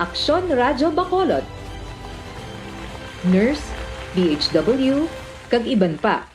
Aksyon Radyo Bacolod, nurse, D H W, kag iban pa.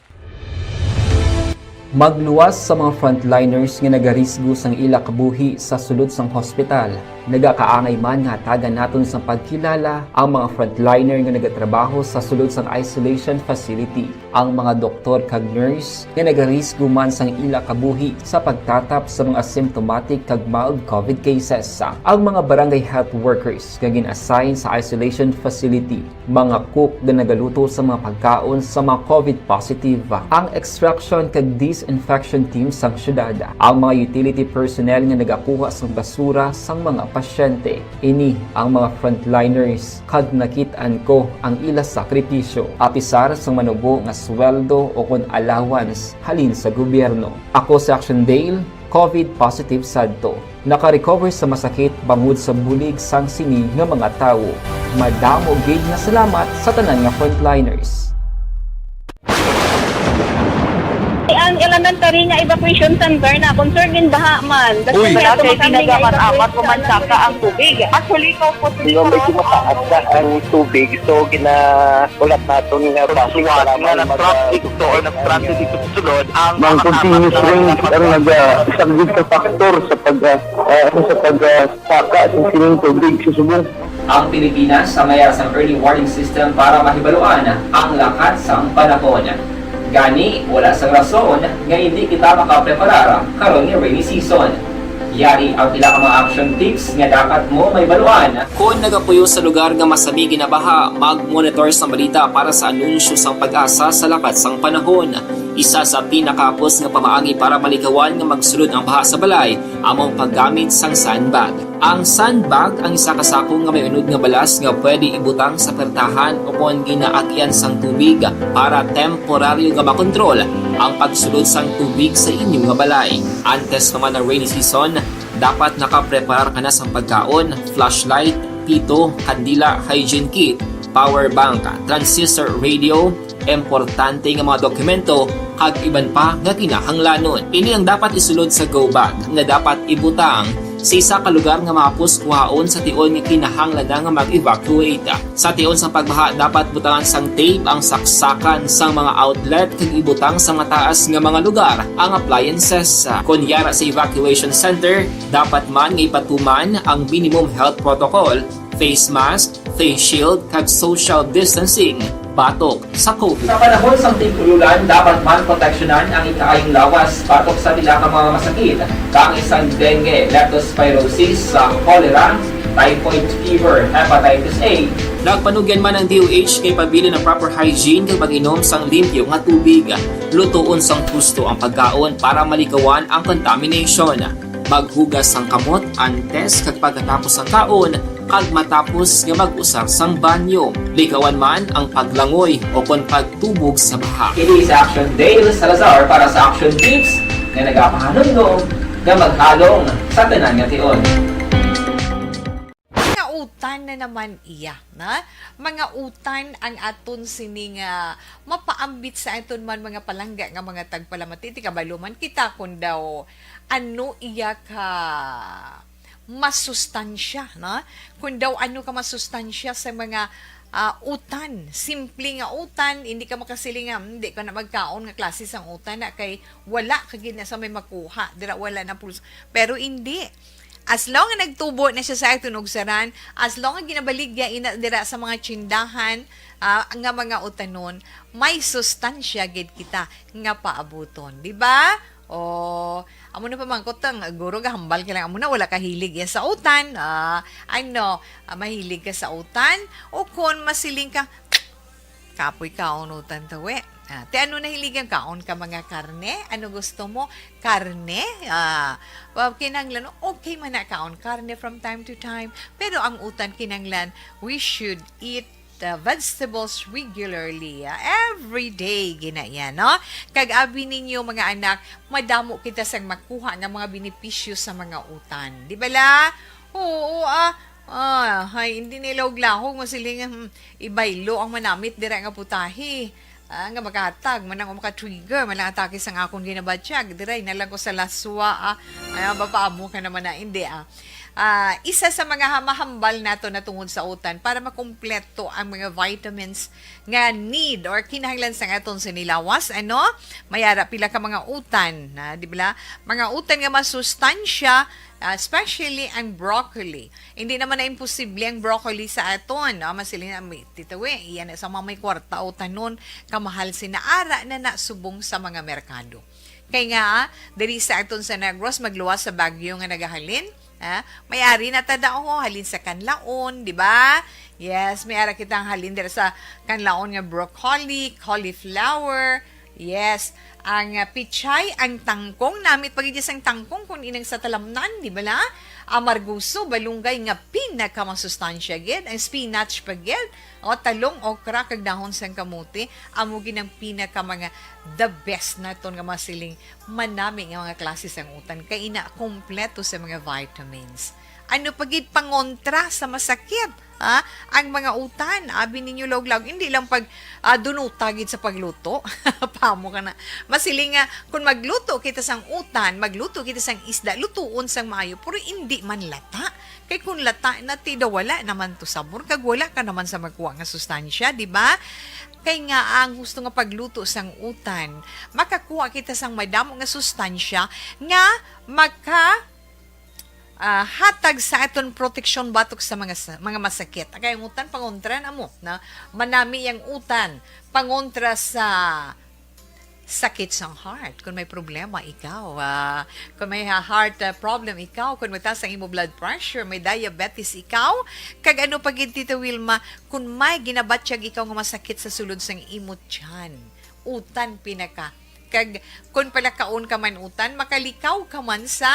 Magluwas sa mga frontliners nga nagarisgo sang ila kabuhi sa sulod sang hospital. Nagakaangay man nga hatagan naton sang pagkilala ang mga frontliner nga nagatrabaho sa sulod sang isolation facility, ang mga doktor kag nurse nga nagarisgo man sang ila kabuhi sa pagtatap sa mga asymptomatic kag mild covid cases, ang mga barangay health workers nga gin-assign sa isolation facility, mga cook nga nagaluto sa mga pagkaon sa mga covid positive, ang extraction kag disinfection team sang syudad, ang mga utility personnel nga nagakuha sang basura sang mga pasyente. Ini ang mga frontliners kag nakit-an ko ang ila sakripisyo, apisar sang manubo nga sweldo o kon allowance halin sa gobyerno. Ako si Action Dale, covid positive sadto. Naka-recover sa masakit bangod sa bulig sang sini nga mga tawo. Madamo gid nga salamat sa tanan nga frontliners. Ang elementary nga evacuation center na concern gid baha man. Uy. Wala kay tinaga man, amat ko man saka ang tubig. Actually, ko po. Di ba, medyo mataas na ang tubig, so gina- Ulat naton nga Ang basig suwat para nga may nag-transit maga-, ito or nagtransit ito sa sulod, ang Ang makasapat continuous na rain ang nagpag- naga-, isa gid ka factor sa pag, ah, ah, ano, sa pag, ah, saka sa sining tubig sa subong. Ang Pilipinas sa mayar sang early warning system para mahibaluan ang lakat sang panahon. Gani, wala sang rason nga hindi kita makapreparar karon nga rainy season. Yari ang pila ka mga action tips nga dapat mo mahibaluan. Kon nagapuyo sa lugar nga masami ginabaha, mag-monitor sang balita para sa anunsyo sang PAGASA sa lakat sang panahon. Isa sa pinakahapos nga pamaagi para malikawan nga magsulod ang baha sa balay amo ang paggamit sang sandbag. Ang sandbag ang isa ka sako nga may unod nga balas nga pwede ibutang sa pertahan o kon ginaagyan sang tubig para temporaryo nga makontrol ang pagsulod sang tubig sa inyo nga balay. Antes pa man ang rainy season, dapat nakapreparar ka na sang pagkaon, flashlight, pito, kandila, hygiene kit, power bank, transistor radio, importante nga mga dokumento, kag iban pa nga kinahanglanon. Ini ang dapat isulod sa go bag nga dapat ibutang sa isa ka lugar nga mahapos kuhaon sa tion nga kinahanglan na nga mag-evacuate. Sa tion sang pagbaha, dapat butangan sang tape ang saksakan sang mga outlet kag ibutang sa mataas nga mga lugar ang appliances. Kon yara sa evacuation center, dapat man nga ipatuman ang minimum health protocol, face mask, face shield, kag social distancing batok sa COVID. Sa panahon sang tig-ulan, dapat man proteksyonan ang ikaayong lawas batok sa pila ka mga masakit, kaangay sang dengue, leptospirosis, sa cholera, typhoid fever, hepatitis A. Nagpanugyan man ang D O H kay pabilin ang proper hygiene kag pag-inom sang limpyo nga tubig. Lutoon sang husto ang pagkaon para malikawan ang contamination. Maghugas sang kamot antes kag pagkatapos sang kaon, kag matapos nga mag-usar sang banyo. Likawan man ang paglangoy o kon pagtubog sa baha. Kini si Action Dale Salazar para sa Action Tips nga nagapahanumdom nga maghalong sa tanan nga tion. Mga utan na naman iya, na? Mga utan ang aton sining, ah, mapaambit sa aton man mga palangga nga mga tagpalamati. Ti kabalo man kita kung daw ano iya ka masustansya, na? Kung daw ano ka masustansya sa mga, ah, utan. Simple nga utan, hindi ka makasiling nga, "Hmm, di ka na magkaon nga klase sang utan na kay wala ka gid na sa may makuha." Dira wala na pulos. Pero hindi. As long nga nagtubo na siya sa aton ugsaran, as long nga ginabaligya ina dira sa mga tsindahan, ah, nga mga utanon, may sustansya gid kita nga paabuton, di ba? O, amo na pamangkot ang guro, gahambal ka lang, amo na, wala ka hilig yan sa utan. Ah, ano, ah, mahilig ka sa utan? O kon masiling ka, "Kapoy kaon utan tawi." Ah, ti ano nahiligan, kaon ka mga karne? Ano gusto mo? Karne? Ah, well, kinahanglan, okay man na kaon karne from time to time. Pero ang utan, kinahanglan, we should eat, uh, vegetables regularly. Ah, every day, gina yan, no? Kag abi ninyo, mga anak, madamo kita sang makuha nga mga benepisyo sa mga utan. Di ba la? Oo, ah, ah, hay, hindi nila og lahog, masiling, hmm, ibaylo ang manamit dira nga putahe. Ah, nga makahatag man ang maka-trigger man ang atake sang akon ginabatyag. Diray na lang ko sa laswa, ah. Ay, ah, mapaamo ka naman na, hindi, ah. Ah, isa sa mga hamahambal nato na tungod sa utan para makumpleto ang mga vitamins nga need or kinahanglan sang aton sinilawas, ano? May ara pila ka mga utan, na, di ba? Mga utan nga masustansya, ah, especially ang broccoli. Hindi naman na imposible ang broccoli sa aton, no? Masiling na, "May, titawi, iyan na sa mga may kwarta o tanon, kamahal sina ara na na subong sa mga merkado." Kay nga, diri sa aton sa Negros, magluwas sa bagyo nga nagahalin, ha? May ari na ta daw, halin sa Kanlaon, di ba? Yes, may ara kitang halin dira sa Kanlaon nga broccoli, cauliflower, yes, ang, ah, pichay, ang tangkong, namit pa gid sang tangkong kun inang sa talamnan, di ba la? Amargoso, balunggay nga pinakamasustansya gid, ang spinach pa gid, o talong, okra, kag dahon sang kamote, amo gid ang pinaka mga the best naton nga masiling manami nga mga klase sang utan, kay ina kompleto sa mga vitamins. Ano pa gid pangontra sa masakit? Ha? Ang mga utan, abi ninyo lawg-lawg, hindi lang pag, ah, dunuta gid sa pagluto. Pamo ka na. Masiling nga, kung magluto kita sang utan, magluto kita sang isda, lutuon sang maayo, pero hindi man lata. Kay kung lata na, ti daw wala naman to sabor, kag wala ka naman sa magkuha nga sustansya, di ba? Kay nga ang husto nga pagluto sang utan, makakuha kita sang madamo nga sustansya nga maka ah, hatag sa aton proteksyon batok sa mga sa, mga masakit. Kay ang utan pangontra na mo, na manami ang utan pangontra sa sakit sang heart. Kung may problema ikaw, ah, kung may ha- heart, ah, problem ikaw, kung mataas ang imo blood pressure, may diabetes ikaw, kag ano pa gid, Tita Wilma, kung may ginabatyag ikaw nga masakit sa sulod sang imo tiyan, utan pinaka. Kag kun palakaon ka man utan, makalikaw ka man sa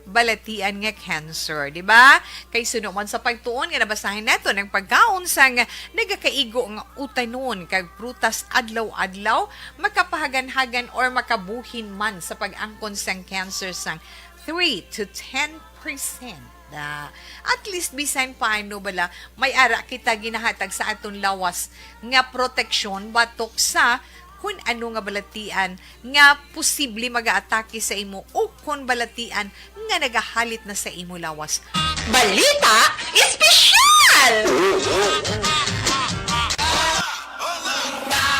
balatian nga cancer, di ba? Kay suno man sa pagtuon nga nabasahan naton, ang pagkaon sang nagakaigo nga utanon kag prutas adlaw-adlaw makapahaganhagan or makabuhin man sa pag-angkon sang cancer sang three to ten percent. Na, at least, bisan paano bala, may ara kita ginahatag sa aton lawas nga proteksyon batok sa kun ano nga balatian nga posible mag-aatake sa imo o kon balatian nga nagahalit na sa imo lawas. Balita Espesyal!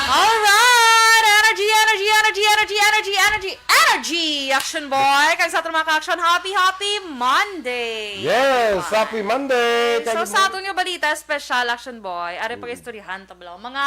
Alright! Energy, energy, energy, energy, energy, energy, energy! Action Boy! Kag sa aton mga ka-action, happy, happy Monday! Yes! Happy Monday! So, Kag- sa aton nga balita, special Action Boy, ari Mm. pag-istoryahan ta bala. Mga,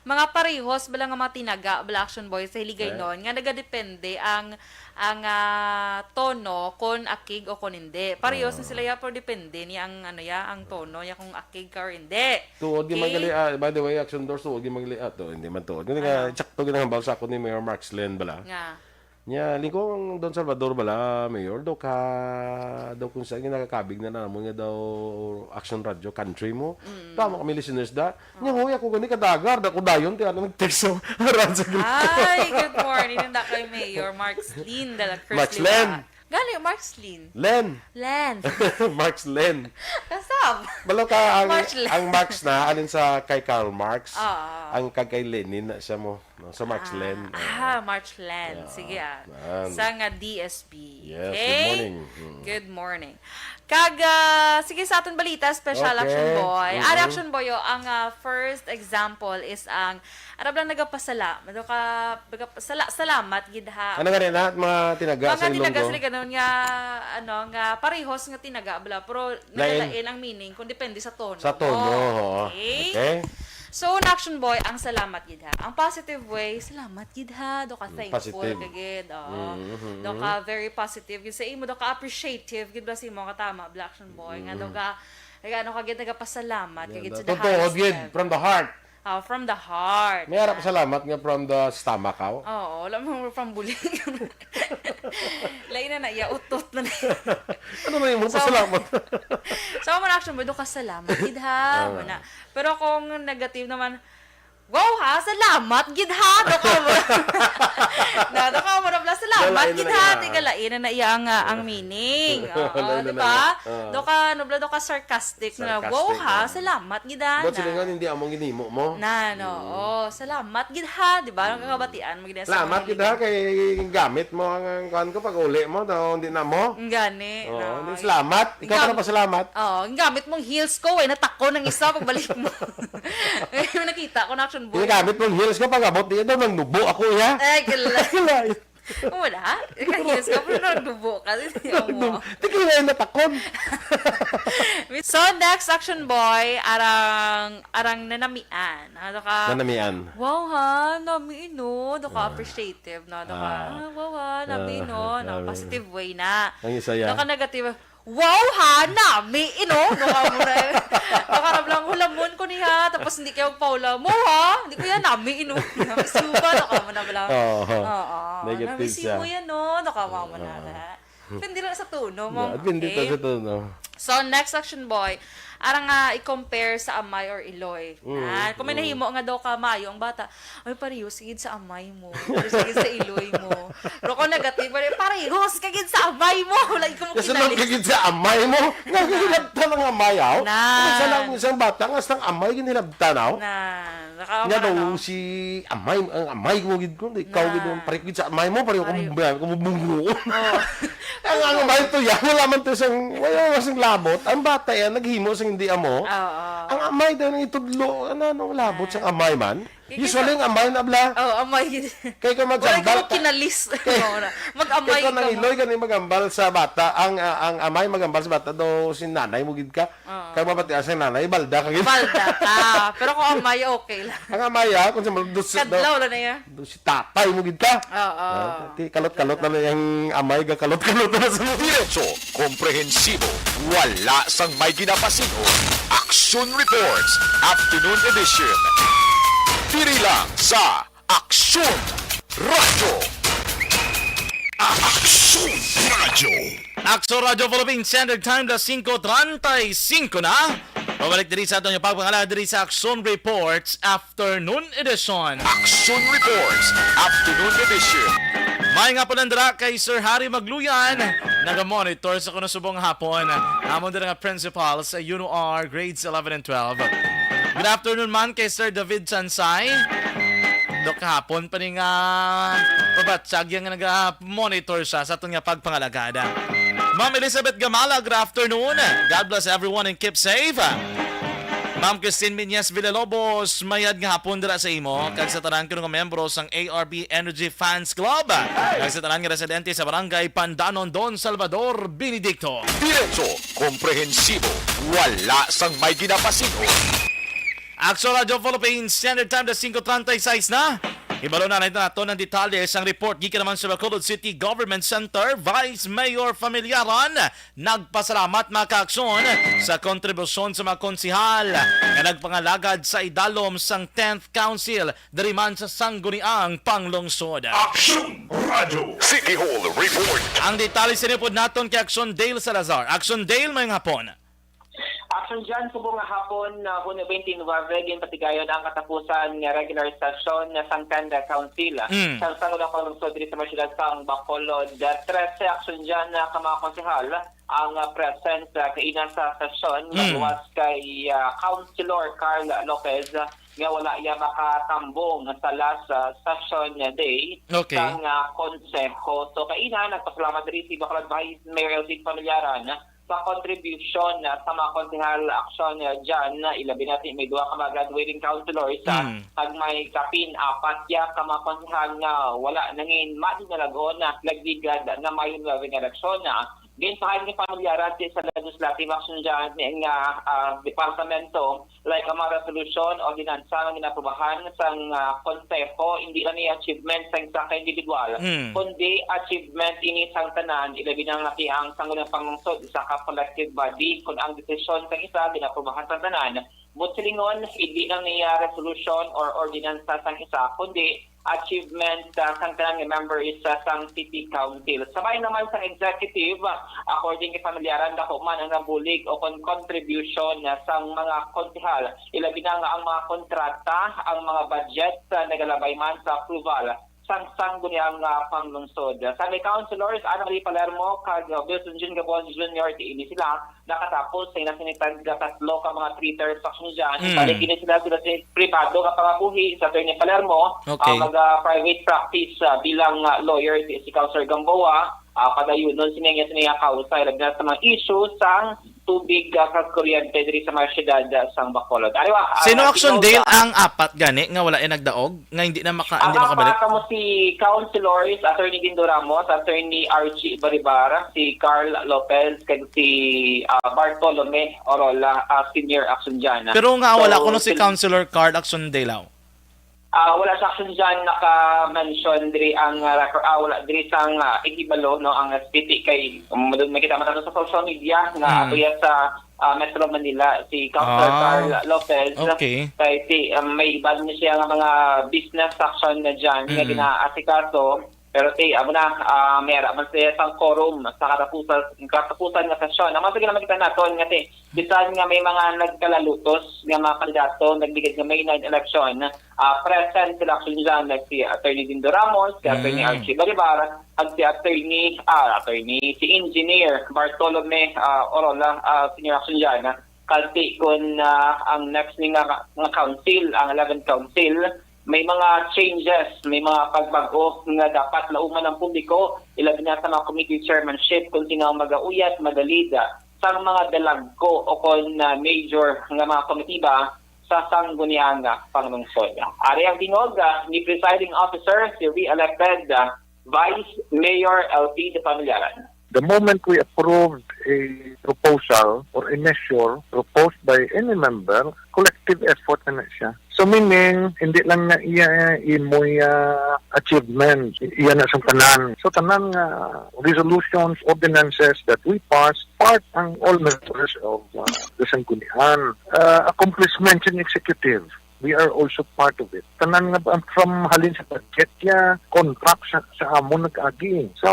mga parehos bala nga mga tinaga bala, Action Boy, sa Hiligaynon, Eh? nga nagadepende ang, ang, ah, tono kon akig o kon hindi. Parehos na Ah. sila ya, pero depende ni ang, ano ya, ang tono ya kung akig ka or hindi. Tuod gyud Okay? magali, ah, by the way, Action Doors, tuod gyud magali, ah, to, hindi man tuod. Hindi nga, Ano? Sakto gyud ang hambal sa ako ni Mayor Mark Slen bala. Nga. Nya, lingkod ang Don Salvador bala, Mayor, daw ka, daw kung saan nga nakakabig na namon nga daw Action Radio Country mo. Mm. Tama kami listeners da. Nya, Oh. Hoy, ako gani kadagar, da ko dayon, ti ano nag-text sa Radyo Ay, good morning. Nanda kay Mayor Mark Slen, dala Chris Mark Slen. Liwa. Gani, Mark Slen. Len. Len. Mark Slen. Kasab. Balo ka, ang, Mark Slen. Ang Marx na, alin sa kay Karl Marx, Ah. ang kag kay Lenin na siya mo. No? So, Mark Ah, Slen. ah, Oo. Mark Slen. Yeah. Sige, ah. Yan. Sa nga D S P. Yes, Okay? good morning. Mm. Good morning. Kag, ah, sige, sa aton balita, special Okay. Action Boy. Mm-mm. Ari, Action Boy, oh, ang, ah, first example is ang, ano ba lang, nagapasala-, nagaka-, nagapasala-, salamat gid ha. Ano nga rin lahat, mga tinaga Mga sa tinaga Ilonggo? Sa Ilonggo nga, ano, nga parehos nga tinaga, bala, pero Lain. nagalain ang meaning kung depende sa tono Sa tono, mo. Oo. Okay? Okay. So, na Action Boy, ang salamat gid ha. Ang positive way, salamat gid ha. Do ka Mm, thankful positive. ka gid. Oo. Mm, mm, Do mm. ka very positive gid sa imo. Do ka appreciative gid ba sa imo? Katama, Black Action Boy. Nga do Mm. ka, nag-ano ka gid, nagapasalamat ka Yeah, gid the sa the totoo highest gid, level. From the heart. Oh, from the heart. May harap salamat nga from the stomach, aw. Oo, wala mo from buling. Lain na na, iya, utot na na. Ano na yung So, pasalamat? So, mo na action mo, do ka salamat gid ha, Ah. mo na. Pero kung negative naman, "Wow ha, salamat gid ha," do ka mo. Na, do ka mo na pala, "Salamat Wala, gid yun na ha," nga. Tiga lain na na iya ang, ah, ang meaning. Oo, Wala, yun di na ba? nga. Ah. Do ka, ano bala, do ka sarcastic na, Sarcastic, "Wow ha, ah. salamat gid ha," But na. Silingan, hindi among ginimo mo. Na, no, Mm. oh, salamat gid ha, di ba? Ang Mm. kakabatian mo gid sa Salamat mga gid ha, Hiligaynon. Kay gamit mo ang, ang kuwan ko pag uli mo, daw hindi na mo. Ang gani, Oo, no? Hindi, salamat. Ikaw Gam- pa nagpasalamat. Oo, ang gamit mong heels ko, eh, natakon ang isa pagbalik mo. May nakita ko na action boy. Ginagamit mong heels ko, pag abot niya daw, nang nubo ako, ya. Eh, gala. Gala. Oo, wala. Ikaw, heels ka, pero nagdubo ka. Hindi mo. Nagdubo. Di ko na yung natakon. So, next action boy, arang, arang nanamian. Ano ka? Nanamian. Wow, ha? Nami, no? Do ka Ah. appreciative, no? Do ka, Ah. ah, wow, ha? Nami, Ah, no? No, nami. Positive way na. Ang isa, ya. Do ka negative, "Wow, ha? Nami, ino?" No, ka mo na, eh. Baka na lang, "Hulamon ko niya." Tapos hindi kayo paula, "Mo, ha? Hindi ko yan, nami, ino?" Suba, no, ka mo na lang. Oo. Oo. Negative Nami, siya. Simo yan, no? No, ka mo na, Oo. ha? Depende lang sa tono mo. Yeah, depende Okay. sa tono. So, next action, boy. Arang nga, i-compare sa amay or iloy. Mm, Ah, kung may mm. nahimo nga daw ka, maayo ang bata, "Ay, parehas gid sa amay mo. Parehas gid sa iloy mo." Pero kung negative, pare-, "Parehas ka gid sa amay mo." Wala ko mo Kasunod kinalis. ka gid sa amay mo. Nga, Na. ginhilabtan ang amay, aw. Na. Kung sa lang isang bata, nga sang amay, ginhilabtan, aw. Na. Naka-, Nga parang, daw no? si amay, ang amay mo gid ko, ikaw Na. gid ang pareho gid sa amay mo, pareho Pareho. kung, kung bungo. Oh. Ang, ang amay to, yan, wala man to sang, wala man sang labot. Ang bata yan, naghimo sang hindi amo. Oo. Ang amay daw nang itudlo, ano, anong labot Ah. sang amay man? Kaya Usually, kita ang amay na bla. Oh, amay gid. Kaya ka Wala magsambal. ko kinalis. Kaya Wala. Mag-amay kaya ka ka nang mo. iloy, ka nang magambal sa bata. Ang, ah, ang amay magambal sa bata, daw si nanay mo gid ka. Oo. Kaya mapatias ang nanay, balda ka gid. Balda ka. Pero kung amay, okay lang. Ang amay, ah, kung sa mga dus-, Kadlaw lang na yan. dus-, si tatay mo gid ka. Oo. Ah, ti-, kalot-kalot na na yung amay, gakalot-kalot na sa mga. Diretso, komprehensibo, wala sang may ginapasin-o. Action Reports, Afternoon Edition. Diri lang sa Aksyon Radyo. Aksyon Radyo. Aksyon Radyo Philippine Standard Time, las singko treinta y cinco na. Pabalik diri sa aton pagpangala diri sa Aksyon Reports Afternoon Edition. Aksyon Reports Afternoon Edition. May nga pala dira kay Sir Harry Magluyan. Naga-monitor sa kuno subong hapon. Amon dira nga principal sa UNOR grades eleven and twelve. Good afternoon man kay Sir David Chansay. Do kahapon pa ni nga pabatsag yang naga-monitor siya sa aton nga pagpangalagad. Ma'am Elizabeth Gamala, good afternoon. God bless everyone and keep safe. Ma'am Christine Miñez Villalobos, mayad nga hapon dira sa imo kag sa tanan kuno nga membro sang A R B Energy Fans Club, kag sa tanan nga residente sa Barangay Pandanon, Don Salvador Benedicto. Diretso, komprehensibo, wala sang may ginapasin-o. Aksyon Radio Philippines, Standard Time na singko treinta y seis na. Ibalo na nato ang detalye sang report gikan naman sa Bacolod City Government Center. Vice Mayor Familiaran nagpasalamat, mga kaaksyon, sa kontribusyon sa mga konsehal nga nagpangalagad sa idalom sang tenth Council diri man sa Sangguniang Panglungsod. Aksyon Radio City Hall Report. Ang detalye sa report naton kay Aksyon Dale Salazar. Aksyon Dale, mayong hapon. Action dyan, subong nga hapon, uh, Hunyo twenty-nine, ginpatigayon ang katapusan nga regular session na sang Tanda Council, ah, Mm. sa Sangguniang Panglungsod diri sa mga siyudad sang Bacolod. Uh, trese action dyan, uh, ka mga konsehal ang, uh, present, uh, kaina sa sesyon, Mm. luwas kay, uh, Councilor Carl Lopez, uh, nga wala iya makatambong sa last, uh, session day Okay. sang, uh, konseho. So, kaina, nagpasalamat diri si Bacolod Vice Mayor Elvin Familiaran, sa contribution, ah, sa mga konsehal action, ah, dyan, ah, ilabi na si may duha ka mga graduating councilors, ah, Mm. kag may kapin apat ya ka mga konsehal nga wala nangin madi na lagon, ah, nagligad na may election, ah. Ginpahan ni Familiaran sa legislative action dyan nga, ah, departamento, like ang mga resolusyon o ordinansa nga ginaprobahan sang, ah, konseho, hindi lang ni achievement sang isa ka individual, Mm. kundi achievement ini sang tanan, ilabi na nga ti ang Sangguniang Panglungsod, isa ka collective body, kun ang desisyon sang isa ginaprobahan sang tanan. Buot silingon, hindi lang niya resolusyon or ordinansa sang isa, kundi achievement, ah, sang tanan nga members, ah, sang City Council. Sabay naman sa executive, ah, according kay Familiaran, dako man ang nabulig o kon contribution, ah, sang mga konsehal, ilabi na nga ang mga kontrata, ang mga budget, ah, nagalabay man sa approval sang Sangguniang, ah, Panglungsod. Sa may councilors, Ana Marie Palermo kag, ah, Wilson Jun Gabon Junior, diin sila nakatapos sa ila sini tag tatlo ka mga three-term faction dyan. Mm. Balik ini sila, sila sa pribado nga pangabuhi sa Attorney Palermo, Okay. ah, mag, ah, private practice, ah, bilang, ah, lawyer si, si Councilor Gamboa, ah, padayunon sini nga sini nga kausa, ilabi na sa mga issue sang tubig, ah, kag kuryente diri sa mga syudad, ah, sang Bacolod. Ariwa, ah, Sino action tingog, Dale ah, ang apat gani nga wala ay nagdaog? Nga hindi na maka-, hindi Ang makabalik? apat kamo si Councilors, Attorney Dindo Ramos, Attorney Archie Baribar, si Carl Lopez, kag si, ah, Bartolome Orola, ah, Senior Action Dyan. Pero nga wala So, kuno si sil- Councilor Carl Action Dale, aw? Ah, wala sa Action Dyan naka-mention diri ang, ah, record, ah, wala diri sang, ah, ihibalo, no, ang S P T kay, um, doon makita man sa social media nga Mm. ato yan sa ah, Metro Manila, si Councilor Ah, Carl Lopez. Okay. Kay ti, um, may iba din siya nga mga business action na dyan nga Mm. ginaasikaso. Pero ti, amo na, ah, may ara man siya sang quorum sa katapusan, katapusan nga sesyon. Ang mga sige na makita naton nga ti, bisan nga may mga nagkalalutos nga mga kandidato, nagligad nga may nine election, ah, present sila actually dyan, like si Attorney Dindo Ramos, si Attorney Mm. Archie Balibar, kag si Attorney, ah, Attorney, si Engineer Bartolome, ah, Orola, ah, Senior Action dyan, ah, kalti kun, ah, ang next ni nga, nga council, ang eleventh council, may mga changes, may mga pagbag-o nga dapat lauman ang publiko, ilabi na sa mga committee chairmanship kung sino ang magauyat, magalid, ah, sa mga dalagko o kon, ah, major nga mga komitiba sa Sangguniang Panglungsod. Ari ang tingog, ah, ni Presiding Officer, si re-elected, ah, Vice Mayor L P De Familiaran. The moment we approved a proposal or a measure proposed by any member, collective effort na na siya. So meaning, hindi lang na iya imoy, ah, achievement, iya na sa tanan. So tanan nga resolutions, ordinances that we pass, part ang all members of, ah, the Sanggunian. Ah, accomplishments in executive, we are also part of it. Tanan nga ba, from halin sa budget niya, contract sa, sa amo nag-agi. So,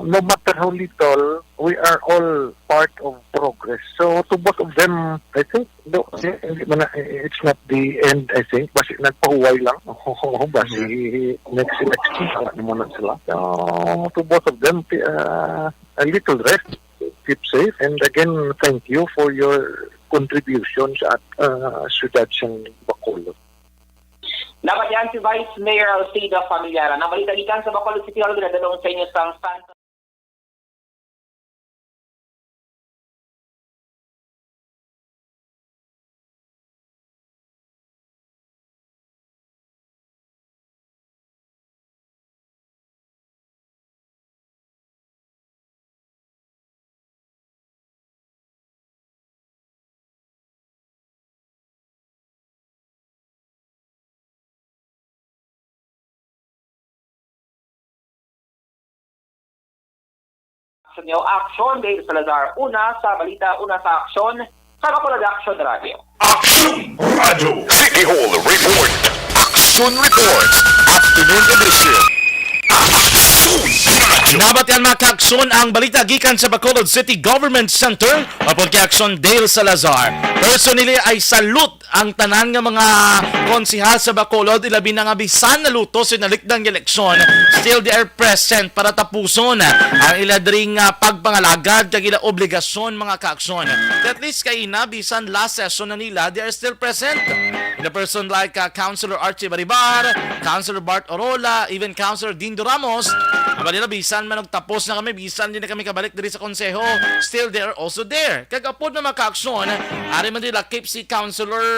no matter how little, We are all part of progress. So, to both of them, I think, no, hindi man na, it's not the end, I think. Basi nagpahuway lang. Oo, basi next election, wala naman na sila. So, to both of them, uh, a little rest. Keep safe. And again, thank you for your contributions at uh, Ciudad San Bacolod. Dapat yan si Vice Mayor Alcida Familiaran. Ang balita gikan sa Bacolod City Hall, ginadalong sa inyo sang Santa Action niyo, Action, Dave Salazar. Una sa balita, una sa aksyon, sa Bacolod Action Radio. Action Radio. City Hall Report. Action Report. Afternoon Edition. Action Radio. Nabatian, mga kaaksyon, ang balita gikan sa Bacolod City Government Center. Upod kay Action Dale Salazar. Personally, I salute ang tanan nga mga konsehal sa Bacolod, ilabi na nga bisan naluto sa nalikdan nga eleksyon, still they are present para tapuson ang ila diri nga pagpangalagad kag ila obligasyon, mga kaaksyon. At least kay ina, bisan last session na nila, they are still present. In a person like uh, Councilor Archie Baribar, Councilor Bart Orola, even Councilor Dindo Ramos, aba nila, bisan man nagtapos na kami, bisan din na kami kabalik diri sa konseho, still they are also there. Kag apod na, mga kaaksyon, ari man nila keep si Councilor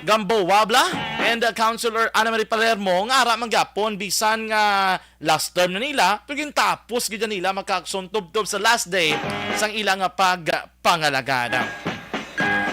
Gambo Wabla and uh, Councilor Ana Marie Palermo, nga ara man gyapon, bisan nga last term na nila, pero gintapos gid nila, mga kaaksyon, tubtob sa last day sang ila nga pagpangalagad.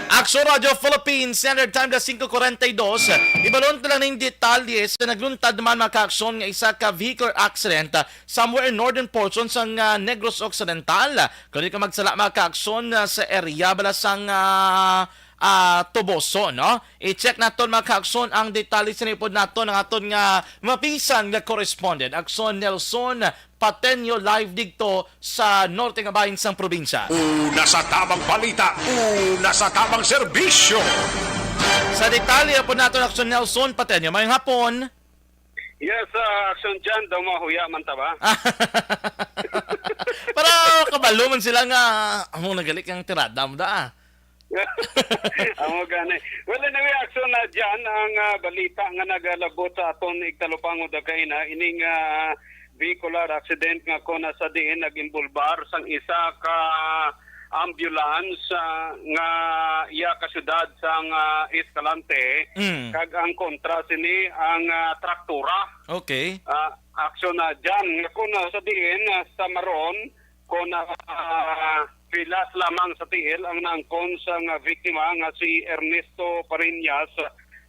Action Radio Philippines, Standard Time na singko kuwarenta y dos. Ibalon ko lang ning detalye sa nagluntad man, mga kaaksyon, nga isa ka vehicular accident, ah, somewhere in northern portion sang, ah, Negros Occidental. Kung di ka magsala, mga kaaksyon, ah, sa area bala sang, ah, ah, Toboso, no? I-check naton, mga kaaksyon, ang detalye sa nipod naton ang aton nga mapisan nga correspondent, Aksyon Nelson Patenyo, live didto sa norte nga bahin sang probinsya. Una sa tabang balita, una sa tabang serbisyo. Sa detalye pod naton, Aksyon Nelson Patenyo. Mayong hapon. Yes, ah, Aksyon Jan, daw mahuya man ta ba? Para kabalo man sila nga amo nagalik ang tirada mo da, ah. Amo gani. Well, anyway, Aksyon na dyan ang, ah, balita nga nagalabot sa aton igtalupangod kaina, ining, ah, vehicular accident nga kon sa diin nag-imbulbar sang isa ka ambulance, ah, nga iya ka syudad sang, ah, Escalante, Mm. kag ang kontra sini ang, ah, traktura. Okay. Ah, Aksyon na dyan nga kon sa diin, ah, sa Maron, kon, ah, pilas lamang sa tiil ang naangkon sang biktima nga si Ernesto Pariñas,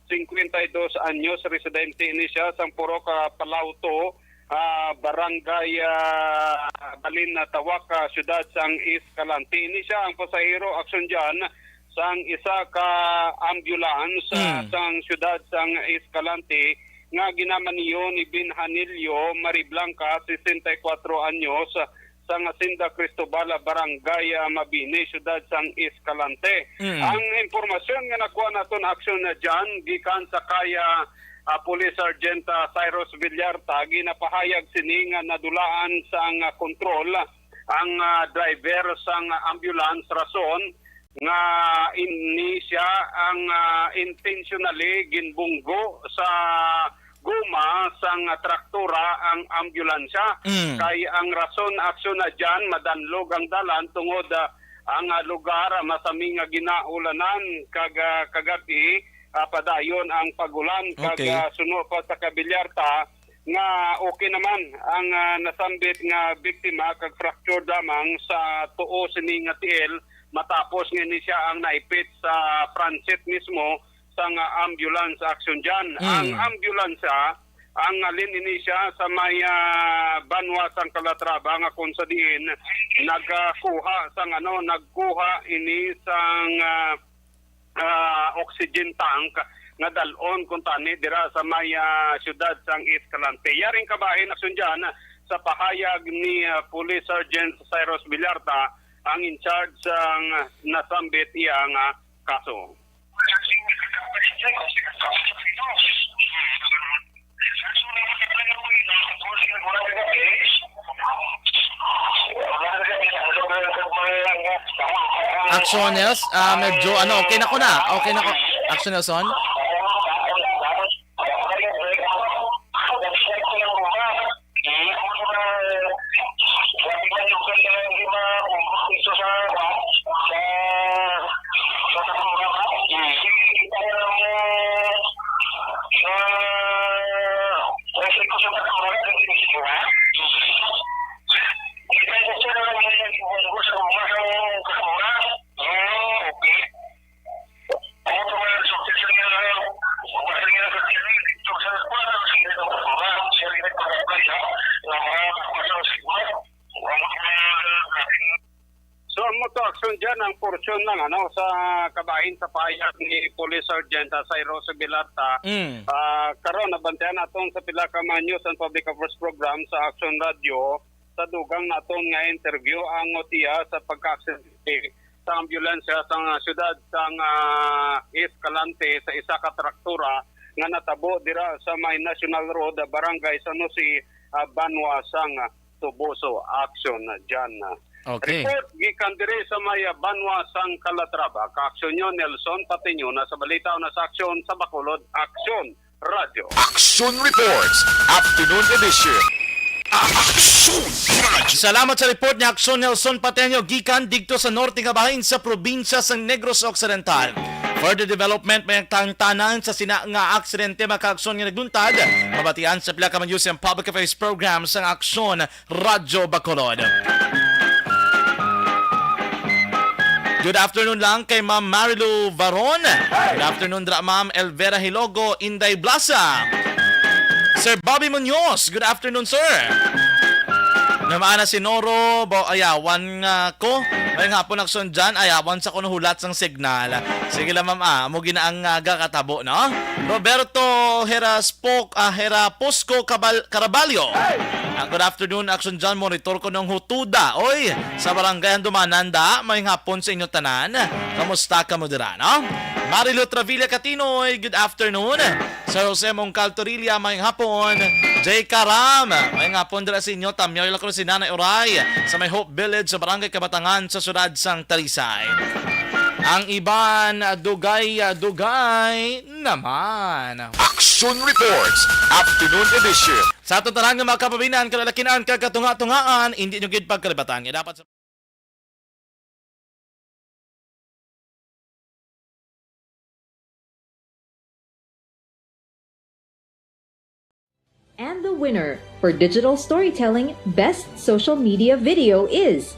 singkwenta y dos anyos, residente ini siya sang Purok, ah, Palauto, ah, Barangay, ah, Balin, ah, Tawak, ah, siyudad sang Escalante. Ini siya ang pasahero, Aksyon dyan, sang isa ka ambulance, ah, Mm. sang siyudad sang Escalante nga ginamaniyo ni Benhanilio Mariblanca, sesenta y kuwatro anyos, sang Hacienda Cristobal, Barangay, ah, Mabini, siyudad sang Escalante. Mm. Ang impormasyon nga nakuha naton, Aksyon na dyan, gikan sa kay, ah, ah, Police Sergeant, ah, Cyrus Villarta, ginapahayag sini nga nadulaan sang, ah, kontrol ang, ah, driver sang ambulance, rason nga ini siya ang, ah, intentionally ginbunggo sa guma sang traktura ang ambulansya. Mm. Kay ang rason, Aksyon na dyan, madanlog ang dalan tungod, ah, ang, ah, lugar, ah, masami nga ginaulanan kag, ah, kagab-i, ah, padayon ang pag-ulan kag, Okay. ah, suno pa sa kay Villarta nga okay naman ang, ah, nasambit nga biktima kag fractured lamang sa tuo sini nga tiil matapos nga ini siya ang naipit sa pransit mismo sang, ah, ambulance, Aksyon dyan. Mm. Ang ambulansya, ang halin ini siya sa may, ah, banwa sang Calatrava nga kung sa diin nagkuha sang, ano, nagkuha ini sang, ah, ah, oxygen tank nga dal-on kuntani dira sa may, ah, siyudad sang Escalante. Yaring kabahin, Aksyon dyan, sa pahayag ni, ah, Police Sergeant Cyrus Villarta, ang in charge sang nasambit iya nga kaso. Action Nels, ah, medyo ano, okay na ko na. Okay na ko. Action Nelson? So ang moto action dyan, ang portion lang ano, sa kabahin sa pahayag ni Police Sergeant, ah, Cyrus Villarta. Mm. Ah, karon, nabantayan naton sa pila ka mga news and public affairs program sa Action Radio, sa dugang naton nga interview ang motiya sa pagka-aksidente sa ambulansya sa syudad sang, ah, Escalante sa isa ka traktura nga natabo dira sa may National Road, Barangay San Jose, ah, banwa sang Toboso. Action dyan. Okay. Report gikan diri sa may banwa sang Calatrava. Kaaksyon nyo, Nelson Patiño, na sa balita o na sa aksyon sa Bacolod. Aksyon, Radyo. Action Reports, Afternoon Edition. Action Radyo. Salamat sa report ni Aksyon Nelson Pateño gikan digto sa norte nga bahin sa probinsya sang Negros Occidental. Further development may tangtanan sa sina nga aksidente, mga kaaksyon, nga nagluntad. Mabatian sa pila ka mga news and public affairs programs sang Aksyon Radyo Bacolod. Good afternoon lang kay Ma'am Marilu Varon. Good afternoon dra Ma'am Elvera Hilogo, Inday Blasa. Sir Bobby Muñoz, good afternoon, sir. Namaana si Noro, bo ayawan nga ko. May hapon aksyon dyan, ayawan sa kuno hulat sang signal. Sige lang, ma'am, ah, amo gina ang, ah, gakatabo, no? Roberto Heras Pok, ah, Hera Pusco Cabal-, Caraballo. Ah, good afternoon, Action John. Monitor ko nung hutuda. Oy, sa barangay Handumanan da, may hapon sa inyo tanan. Kamusta ka mo dira, no? Marilu Travilla Katinoy, good afternoon. Sir Jose Mongcal Torilla, may hapon. Jay Karam, may hapon dira sa inyo. Tamyaw ila ko si Nanay Uray sa may Hope Village sa Barangay Kabatangan sa siyudad sang Talisay. Ang iban, dugay-dugay naman. Action Reports, Afternoon Edition. Sa aton tanan nga mga kababayan-an, kalalakian, kag katunga-tungaan, hindi nyo gid pagkalibatan nga dapat sa And the winner for Digital Storytelling Best Social Media Video is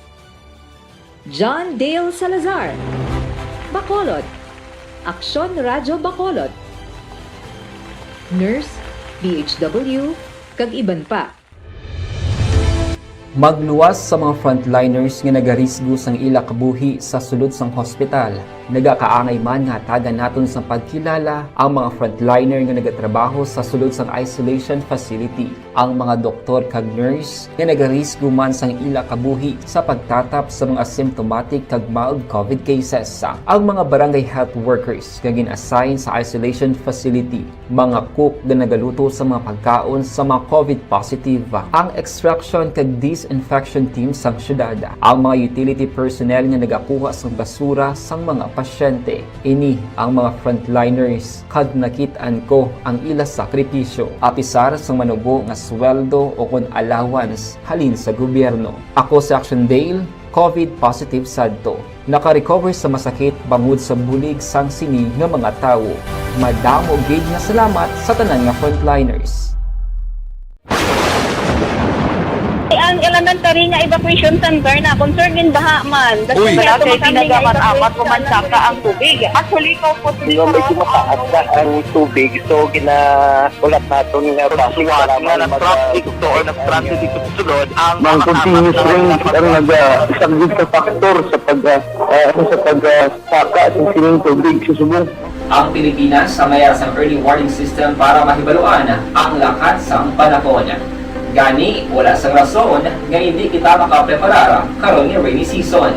John Dale Salazar, Bacolod, Aksyon Radyo Bacolod, Nurse, D H W, kag iban pa. Magluwas sa mga frontliners nga nagarisgo sang ila kabuhi sa sulod sang hospital. Nagakaangay man nga hatagan naton sang pagkilala ang mga frontliner nga nagatrabaho sa sulod sang isolation facility, ang mga doktor kag nurse nga nagarisgo man sang ila kabuhi sa pagtatap sa mga asymptomatic kag mild COVID cases, ang mga barangay health workers nga gin-assign sa isolation facility, mga cook nga nagaluto sa mga pagkaon sa mga COVID positive, ang extraction kag disinfection team sang syudad, ang mga utility personnel nga nagakuha sang basura sang mga pasyente. Ini ang mga frontliners kag nakit-an ko ang ila sakripisyo, apisar sang manubo nga sweldo o kon allowance halin sa gobyerno. Ako si Action Dale, COVID positive sadto. Naka-recover sa masakit bangod sa bulig sang sini nga mga tawo. Madamo gid nga salamat sa tanan nga frontliners. Ang elementary nga evacuation center na concern in baha man. Uy, wala kay pinagamat-amat ko man saka ang tubig. Actually, ko po. Medyo mataas na ang tubig, so gina Ulat naton nga traffic nga nag-traffic to or nag-transit dito sa sulod ang mga continuous rain ang nag-, ah, isang sa factor sa pag, ah, ah, sa pag, ah, saka sa sining tubig sa subong. Ang Pilipinas sa mayara sang early warning system para mahibaluan ang lakat sang panahon. Gani, wala sang rason nga hindi kita makapreparar karon nga rainy season.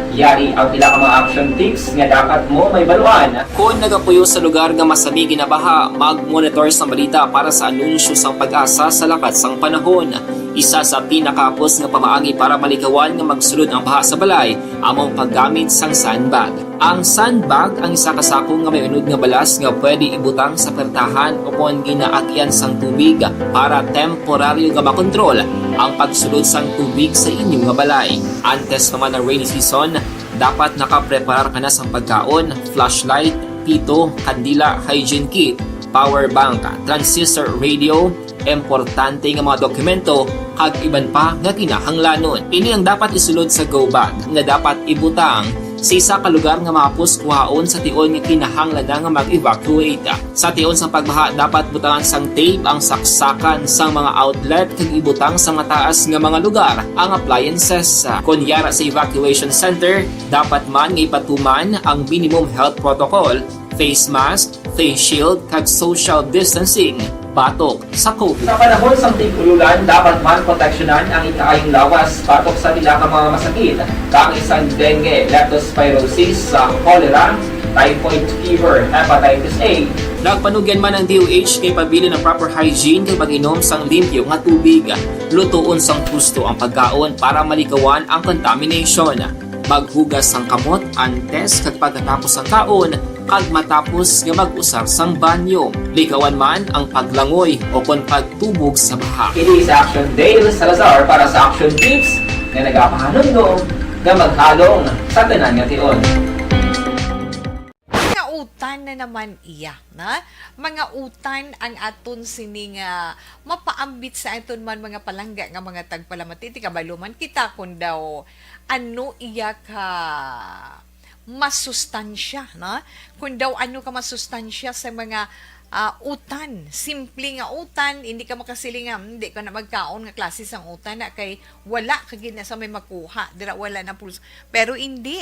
Yari ang pila ka mga action tips nga dapat mo mahibaluan. Kon nagapuyo sa lugar nga masami ginabaha, mag-monitor sang balita para sa anunsyo sang PAGASA sa lakat sang panahon. Isa sa pinakahapos nga pamaagi para malikawan nga magsulod ang baha sa balay amo ang paggamit sang sandbag. Ang sandbag ang isa ka sako nga may unod nga balas nga pwede ibutang sa pertahan o kon ginaagyan sang tubig para temporaryo nga makontrol ang pagsulod sang tubig sa inyo nga balay. Antes pa man ang rainy season, dapat nakapreparar ka na sang pagkaon, flashlight, pito, kandila, hygiene kit, power bank, transistor radio, importante nga mga dokumento, kag iban pa nga kinahanglanon. Ini ang dapat isulod sa go bag nga dapat ibutang sa isa ka lugar nga mahapos kuhaon sa tion nga kinahanglan na nga mag-evacuate. Sa tion sang pagbaha, dapat butangan sang tape ang saksakan sang mga outlet kag ibutang sa mataas nga mga lugar ang appliances. Kon yara sa evacuation center, dapat man nga ipatuman ang minimum health protocol, face mask, face shield, kag social distancing batok sa COVID. Sa panahon sang tig-ululan, dapat man proteksyonan ang ikaayong lawas batok sa pila ka mga masakit, kaangay sang dengue, leptospirosis, sa cholera, typhoid fever, hepatitis A. Nagpanugyan man ang D O H kay pabilin ang proper hygiene kag pag-inom sang limpyo nga tubig. Lutoon sang husto ang pagkaon para malikawan ang contamination. Maghugas sang kamot antes kag pagkatapos sang kaon kag matapos nga mag-usar sang banyo. Likawan man ang paglangoy o kon pagtubog sa baha. Ini si Action Dale Salazar para sa Action Tips nga nagapahanumdom nga maghalong sa tanan nga tion. Mga utan na naman iya, na? Mga utan ang aton sining, ah, mapaambit sa aton man mga palangga nga mga tagpalamati. Ti kabalo man kita kung daw ano iya ka masustansya, na? Kung daw ano ka masustansya sa mga, ah, utan. Simple nga utan, hindi ka makasiling nga, "Hmm, hindi ka na magkaon nga klase sang utan na kay wala ka gid na sa may makuha." Dira wala na pulos. Pero hindi.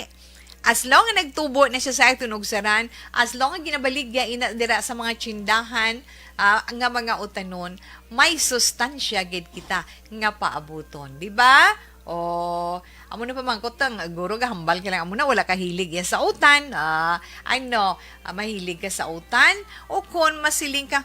As long nga nagtubo na siya sa aton ugsaran, as long nga ginabaligya ina dira sa mga tsindahan, ah, nga mga utanon, may sustansya gid kita nga paabuton, di ba? O, amo na pamangkot ang guro, gahambal ka lang, amo na, wala ka hilig yan sa utan. Ah, ano, ah, mahilig ka sa utan? O kung masiling ka,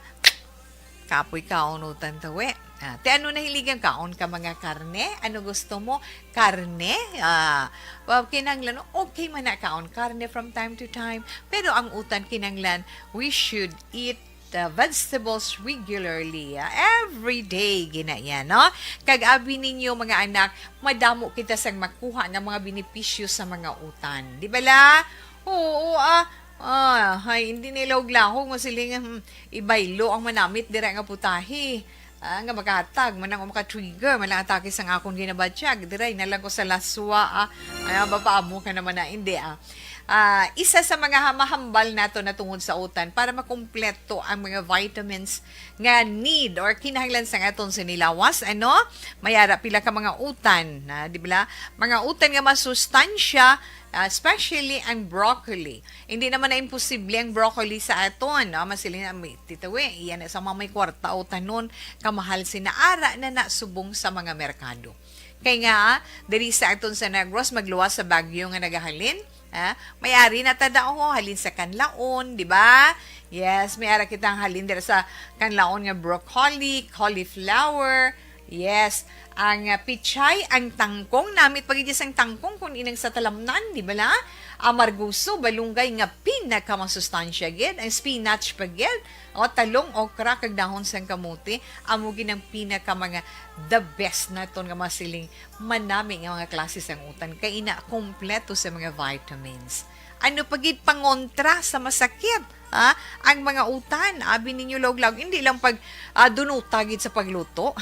kapoy kaon utan tawi. Ah, ti ano nahiligan, kaon ka mga karne? Ano gusto mo? Karne? Ah, well, kinahanglan, okay man na kaon karne from time to time. Pero ang utan, kinahanglan, we should eat, uh, vegetables regularly. Ah, every day, gina yan, no? Kag abi ninyo, mga anak, madamo kita sang makuha nga mga benepisyo sa mga utan. Di ba la? Oo, ah, ah, hay, hindi na ilawog-lahog, masiling, hmm, ibaylo ang manamit dira nga putahe. Ah, nga makahatag man ang maka-trigger man lang atake sang akon ginabatyag. Diray na lang ko sa laswa, ah. Ay, mapaamo ka naman na, hindi, ah. Ah, isa sa mga ha-, mahambal nato na tungod sa utan para makumpleto ang mga vitamins nga need or kinahanglan sa aton sinilawas, ano? May ara pila ka mga utan, na, di ba? Mga utan nga masustansya, ah, especially ang broccoli. Hindi naman na imposible ang broccoli sa aton, no? Masiling na, may, titawi, iyan na sa mga may kwarta o tanon, kamahal sina ara na na subong sa mga merkado. Kay nga, diri sa aton sa Negros, magluwas sa bagyo nga nagahalin, ah, may ari na ta daw, halin sa Kanlaon, di ba? Yes, may ara kitang halin dira sa Kanlaon nga broccoli, cauliflower, yes, ang, ah, pichay, ang tangkong, namit pa gid sang tangkong kung inang sa talamnan, di ba la? Amargoso, balunggay nga pinakamasustansya gid, ang spinach pa gid, o talong, okra, kag dahon sang kamote, amo gid ang pinaka mga the best naton nga masiling manami nga mga klase sang utan. Kay ina, kompleto sa mga vitamins. Ano pa gid pangontra sa masakit? Ha? Ang mga utan, abi ninyo lawog-lawog, hindi lang pag, ah, dunuta gid sa pagluto.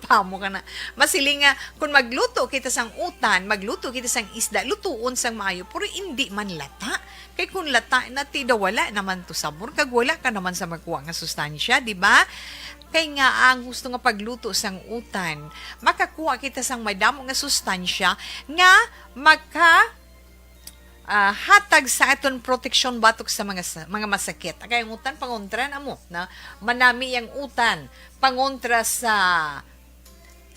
Pamo ka na. Masiling nga, kung magluto kita sang utan, magluto kita sang isda, lutuon sang maayo, pero hindi man lata. Kay kung lata na, ti daw wala naman to sabor, kag wala ka naman sa makuha nga sustansya, di ba? Kay nga ang husto nga pagluto sang utan, makakuha kita sang madamo nga sustansya nga maka, ah, hatag sa aton proteksyon batok sa mga sa-, mga masakit. Kay ang utan pangontra na mo, na manami ang utan pangontra sa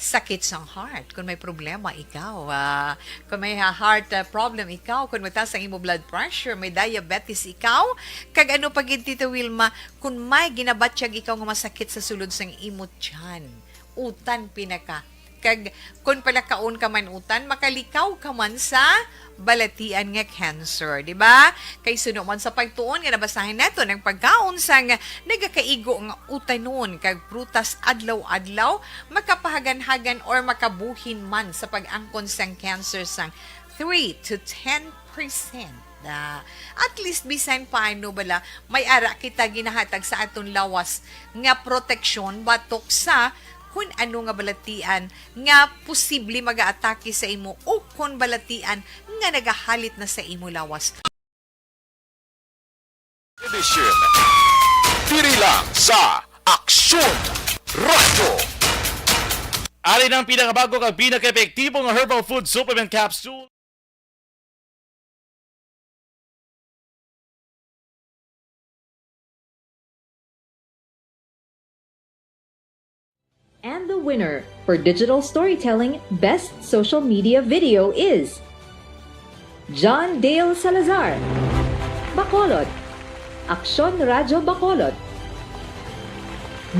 sakit sang heart, kung may problema ikaw, ah, kung may ha-, heart, ah, problem ikaw, kung mataas ang imo blood pressure, may diabetes ikaw, kag ano pa gid, Tita Wilma, kung may ginabatyag ikaw nga masakit sa sulod sang imo tiyan, utan pinaka. Kag kung palakaon ka man utan, makalikaw ka man sa balatian nga cancer, di ba? Kay suno man sa pagtuon nga nabasahan nato, ang pagkaon sang nagakaigo nga utanon kag prutas adlaw-adlaw makapahaganhagan or makabuhin man sa pag-angkon sang cancer sang three to ten percent. Na, at least, bisan paano bala, may ara kita ginahatag sa aton lawas nga proteksyon batok sa kun ano nga balatian nga posible mag-aatake sa imo o kon balatian nga nagahalit na sa imo lawas. Edition. Diri lang sa Aksyon Radyo. Ari na ang pinakabago kag pinakaepektibo nga herbal food supplement capsule. And the winner for digital storytelling best social media video is John Dale Salazar, Bacolod, Aksyon Radyo Bacolod,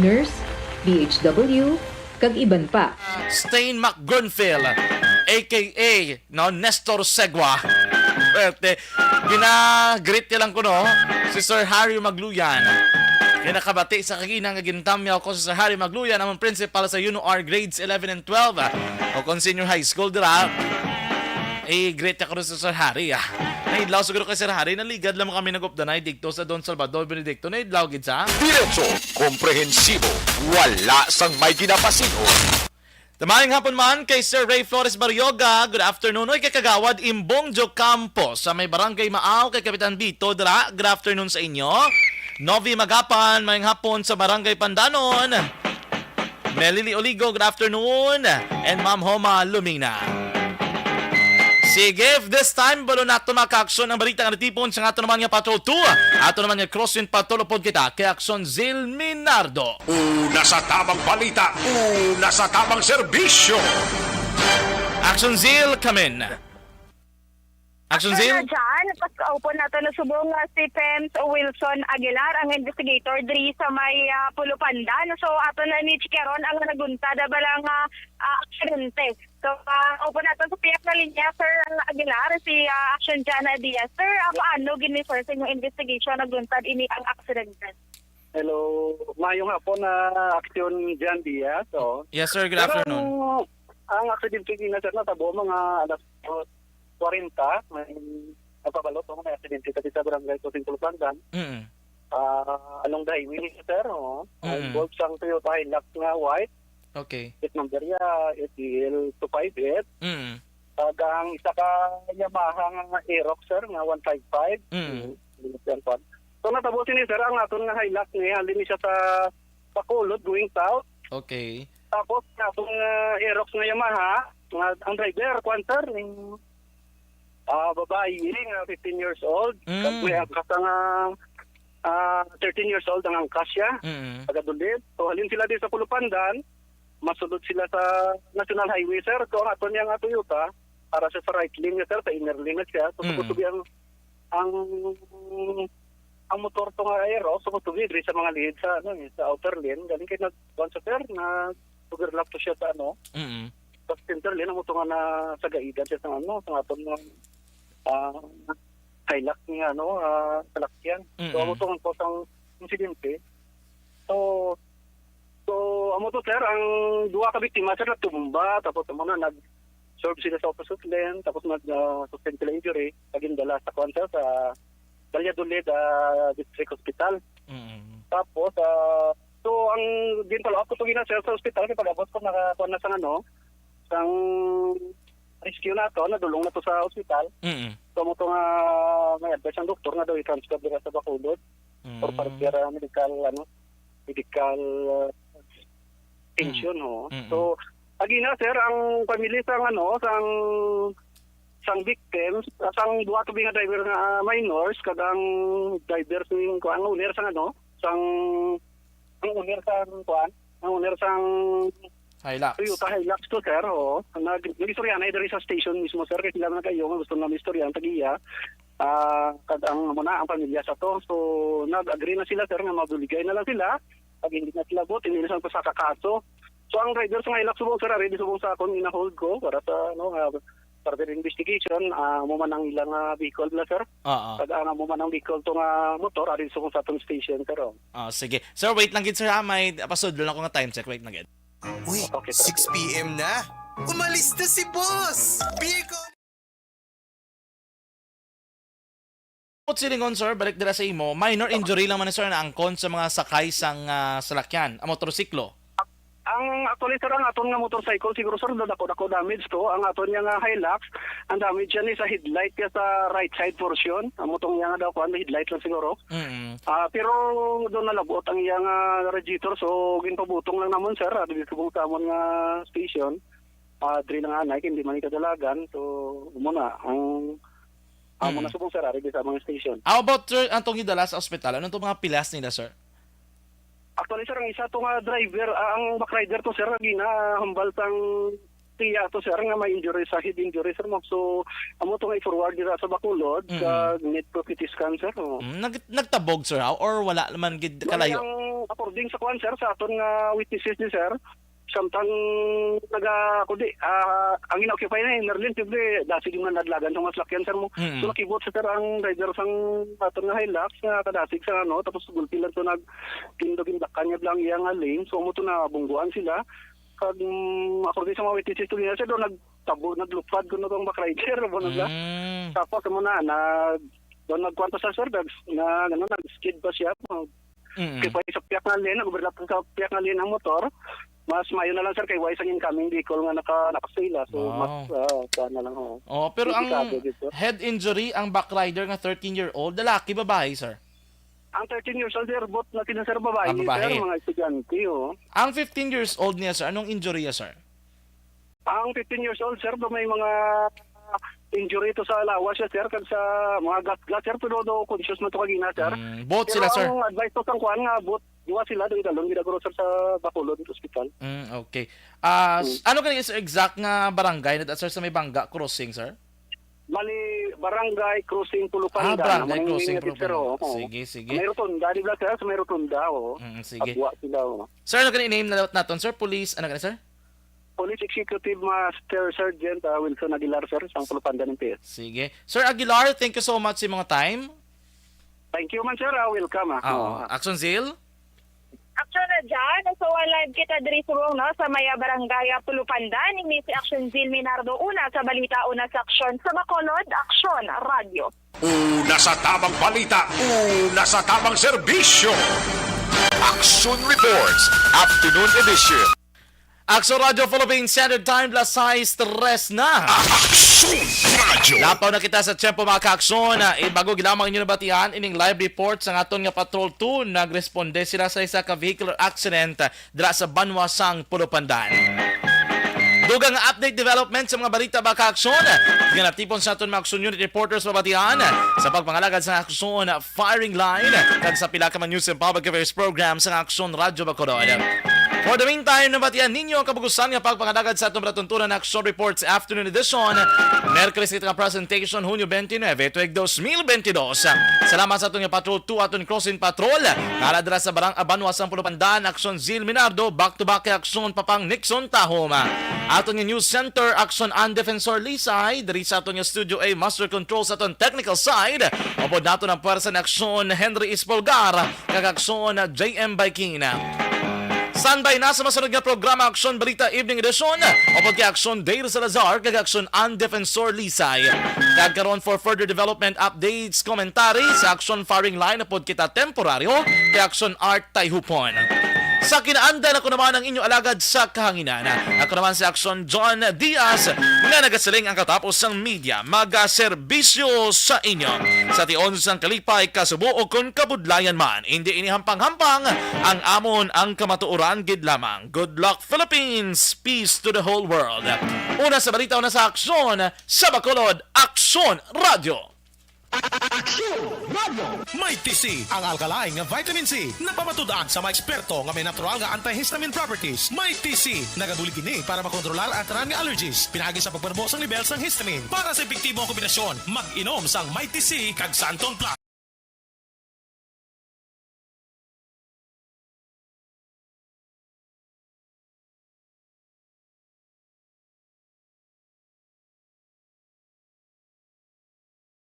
Nurse, D H W, kag iban pa. Stain McGrenville, A K A no, Nestor Segwa. Pwerte. Gina-greet niya lang ko, no? Si Sir Harry Magluyan. Kaya nakabati sa kagina nga gintamyaw ko si Sir Harry Magluyan, among principal sa UNOR grades eleven and twelve, ah, o kon senior high school dira. I-greet niya ko si Sir Harry, ah. Naidlaw siguro kay Sir Harry, naligad lang kami nag-updanay dito sa Don Salvador Benedicto. Naidlaw gid sa Diretso, komprehensibo, wala sang may ginapasin-on. Maayong hapon man kay Sir Ray Flores Barrioga. Good afternoon. Oy, kay Kagawad Imbong Jo Campos sa may Barangay Maaw, kay Kapitan Bito dira. Good afternoon sa inyo. Novi Magapan, maayong hapon sa Barangay Pandanon. Melily Oligo, good afternoon. And Ma'am Homa Lumina. Sige, this time, balo nato makaaksyon ang balita nga natipon sa ato naman nga Patrol two. Ato naman nga crosswind patrol upod kita kay Aksyon Zil Minardo. Una sa tamang balita, una sa tamang serbisyo. Action Zeal, come in. Action Zeal? Action na dyan. Pas-, opo, nato na subong nga si Pems Wilson Aguilar, ang investigator diri sa may, ah, Pulupandan. So, ato na ni chikaron ang nagunta da bala nga, ah, aksidente. So, ah, opo, nato sa piyak na linya, Sir Aguilar, si, ah, Action Jana Diaz. Sir, ah, paano gini, sir, sa inyong investigation naguntad ini ang aksidente? Hello, maayong hapon na Aksyon Jan Diaz. Oh. Yes, sir. Good afternoon. Ang, ang aksidente kina, sir, natabo mga alas kwarenta, may nagpabalo po, may aksidente sa sa barangay Kusing Pulupandan. Mm. Ah, along the highway, sir, oh. Mm. Involved sang Toyota Hilux nga white. Okay. It number niya, A T L two five eight. Mm. Kag ang isa ka Yamaha nga Aerox, sir, nga one five five. Mm. Mm, yan po. So, natabo sini, sir, ang aton nga Hilux ni, halin ni siya sa Bacolod, going south. Okay. Tapos, ang aton nga Aerox nga Yamaha, nga ang driver, kwan, sir, ning, ah, babayi, eh, nga fifteen years old. Mm. Kag may angkas nga, ah, thirteen years old ang angkas siya. Mm. Taga Dulid. So, halin sila di sa Pulupandan, masulod sila sa National Highway, sir. So, ang aton niya nga Toyota, para siya sa right lane niya, sir, sa inner lane na siya. So, Mm. supposed to be ang, ang, ang motor to nga Aero, supposed to be diri sa mga lane sa, ano, eh, sa outer lane. Galing kay nag-, kuwan sa, sir, na overlap to siya sa, ano, Mm. sa center lane, ang motor nga na sa gaidan siya sa, ano, sa aton nga, ah, Hilux nga, ano, ah, salakyan. So, Mm. ang motor nga cause ang insidente. So, so, amo to, sir, ang duha ka biktima, sir, natumba, tapos amo na, nag-serve sila sa opposite lane, tapos nag, ah, sustain sila injury, naging dala sa, kuwan, sir, sa Valladolid, ah, District Hospital. Mm. Tapos, ah, so, ang gin-follow up ko to gina, sir, sa hospital, kay pag-abot ko, naka, kuwan na sa, ano, sang rescue na to, nadulong na to sa hospital. Mm. So, mo to nga, may advice ang doktor nga daw i-transfer dira sa Bacolod. Mm. For further, ah, medical, ano, medical, ah, attention, Mm. ho. Mm-mm. So, agi na, sir, ang pamilya sang, ano, sang, sang victims, ah, sang duha to nga driver nga, ah, minors, kag ang driver sing, kuan, ang owner sang, ano, sang, ang owner sang, kuan, ang owner sang Hilux. Toyota Hilux to, sir, oo. Nag-, nag-istorya na diri sa station mismo, sir, kay sila man nag-ayo nga gusto nga maistorya ang tag-iya. Ah, kag ang, amo na, ang pamilya sa to. So, nag-agree na sila, sir, nga mabuligay na lang sila. Pag hindi na sila buot, hindi na sila pasaka kaso. So, ang driver sa Hilux subong, sir, ari di subong sa akon, gina-hold ko para sa, ano, ah, further investigation. Ah, amo man ang ilang, ah, vehicle na, sir. Oo. Pag ang amo man ang vehicle to nga motor, ari subong sa atong station, sir, oh. Ah, sige. Sir, wait lang gid, sir, ha. May pasudlon ako nga time check. Wait lang gid. Uy, Okay, sir. six p m na. Umalis na si boss! Vehicle Silingon, sir, balik dira sa imo. Minor injury lang man, sir, na angkon sa mga sakay sang, ah, salakyan, ang motorsiklo. Ang, actually, sir, ang aton nga motorcycle, siguro, sir, dako-dako damage to. Ang aton niya nga Hilux, ang damage yan is sa headlight niya sa right side portion. Ang mutong niya nga daw, kuwan, headlight lang siguro. Mm. Ah, pero doon nalabot ang iya nga radiator. So, ginpabutong lang namon, sir, ah, dito kung sa amon nga station. Ah, diri lang anay, kay hindi man ikadalagan. So, amo na, ang, amo Mm. na subong, sir, ari sa mga station. How about, sir, ang tong gidala sa ospital? Ano tong mga pilas nila, sir? Actually, sir, ang isa to nga driver, ah, ang backrider to, sir, ginahambal sang tiya to, sir, nga may injury sa head injury, sir, mo. So, amo to nga i-forward dira sa Bacolod, Mm. sa need for C T scan, sir, oh. Mm, nag-, nagtabog, sir, ha? Or wala man gid Bali, kalayo? Ang according sa kuwan, sir, sa aton nga witnesses ni, sir, samtang naga-, kundi, ah, ang ina-occupy na, eh, Merlin, siyempre, dasig man nadlagan sa mga salakyan, sir, mo. Mm. So, nakibot sa, sir, ang driver sang aton nga Hilux nga kadasig sa, ano, tapos gulpi lang to nag-, tindog, indakan niya lang iya nga lane. So, amo to, nabungguan sila. Kag, mm, according sa mga witnesses to niya, sir, doon nagtabo, naglupad ko na tong backrider, amo na sila. Mm. Tapos, amo na, nag-, doon nagkuwan pa sa, sir, nag-, na, ano, nag-skid pa siya. Mm. Kay pa sa piyak nga lane, nag-overlap sa piyak nga lane ang motor. Mas maayo na lang, sir, kay wala sang incoming vehicle nga naka-, nakasila. So, Wow. mas, ah, kuwan na lang, oh. Oh, pero ang Delikado gid, sir. head injury, ang backrider nga thirteen-year-old, lalaki, babae, sir? Ang thirteen years old, sir, both na sila, sir, babae, Ah, babae. sir, mga estudyante, oh. Ang fifteen years old niya, sir, anong injury niya, sir? Ang fifteen years old, sir, do may mga injury to sa lawas siya, sir, kag sa mga gatgat, sir, pero do conscious man to kagina, sir. Mm, both Pero sila, sir? ang advice to sang kuan nga, both, duwa sila, do idalon gid, sir, sa Bacolod Hospital. Mm, okay. Ah, s-, Mm. ano gani, sir, exact nga barangay na, sir, sa may Bangga Crossing, sir? Bali, Barangay Crossing, Pulupandan. Ah, Barangay Ang Crossing, linya, sir, Pulupandan. oo. Sige, sige. May rotunda, di ba, sir? Sa may rotunda, oo. Mm, sige. Agwa sila, oo. Sir, ano gani name na naton, sir? Police, ano gani, sir? Police Executive Master Sergeant, ah, Wilson Aguilar, sir, sang Pulupandan M P S. Sige. Sir Aguilar, thank you so much sa imong time. Thank you man, sir. Ah, welcome, ah. Ah, Oo. oo. Action Zeal? Action na dyan. So, ah, live kita diri subong, no, sa may, ah, barangay, ah, Pulupandan. Ini si Action Zeal Minardo, una sa balita, una sa aksyon. Sa Bacolod, Aksyon Radyo. Una sa tamang balita, una sa tamang serbisyo. Action Reports, Afternoon Edition. Aksyon Radyo Philippine Standard Time, las sais tres na. Aksyon Radyo. Lapaw na kita sa tiyempo, mga kaaksyon. Eh, bago lamang inyo nabatian ining live report sa aton nga Patrol two, nagresponde sila sa isa ka vehicular accident dira sa banwa sang Pulupandan. Dugang nga update development sa mga balita, mga kaaksyon, nga natipon sa aton mga Action Unit reporters, mabatian sa pagpangalagad sa aksyon firing line kag sa pila ka mga news and public affairs program sa Aksyon Radyo Bacolod. For the meantime, nabatian ninyo ang kabugusan nga pagpangalagad sa aton palatuntunan Action Reports Afternoon Edition. Merkules kita nga presentation, Hunyo twenty-nine, tuig dos mil bentidós. Salamat sa aton nga Patrol two, aton Crossing Patrol. Nala dira sa barang Abanwa sang Pulupandan, Aksyon Zil Minardo, back to back kay Aksyon Papang Nixon Tahom. Aton nga News Center, Aksyon An Defensor Lisay, diri sa aton nga Studio A, Master Control sa aton technical side. Upod nato ang pwersa ni Aksyon Henry Espolgar, kag Aksyon J M Baikina. Standby na sa masunod nga programa, Aksyon Balita Evening Edition, upod kay Aksyon Dale Salazar, kag Aksyon An Defensor Lisay. Kag karon, for further development updates, commentary sa Aksyon Firing Line, upod kita temporaryo kay Aksyon Art Tayhupon. Sa kinaandan, ako naman ang inyo alagad sa kahanginan. Ako naman si Aksyon John Diaz, nga nagasiling ang katapos sang media, magaserbisyo sa inyo. Sa tion sang kalipay, kasubo, o kon kabudlayan man, indi ini hampang-hampang, ang amon ang kamatuoran gid lamang. Good luck, Philippines! Peace to the whole world! Una sa balita, una sa aksyon, sa Bacolod, Aksyon Radyo. Aksyon Radio! Mighty C, ang alkaline nga vitamin C, napamatud-an sa mga eksperto nga may natural nga antihistamine properties. Mighty C, nagabulig ini para makontrolar ang tanan nga allergies, pinaagi sa pagpanubo sang level sang histamine. Para sa epektibong kombinasyon, mag-inom sang Mighty C kag Santon Plus.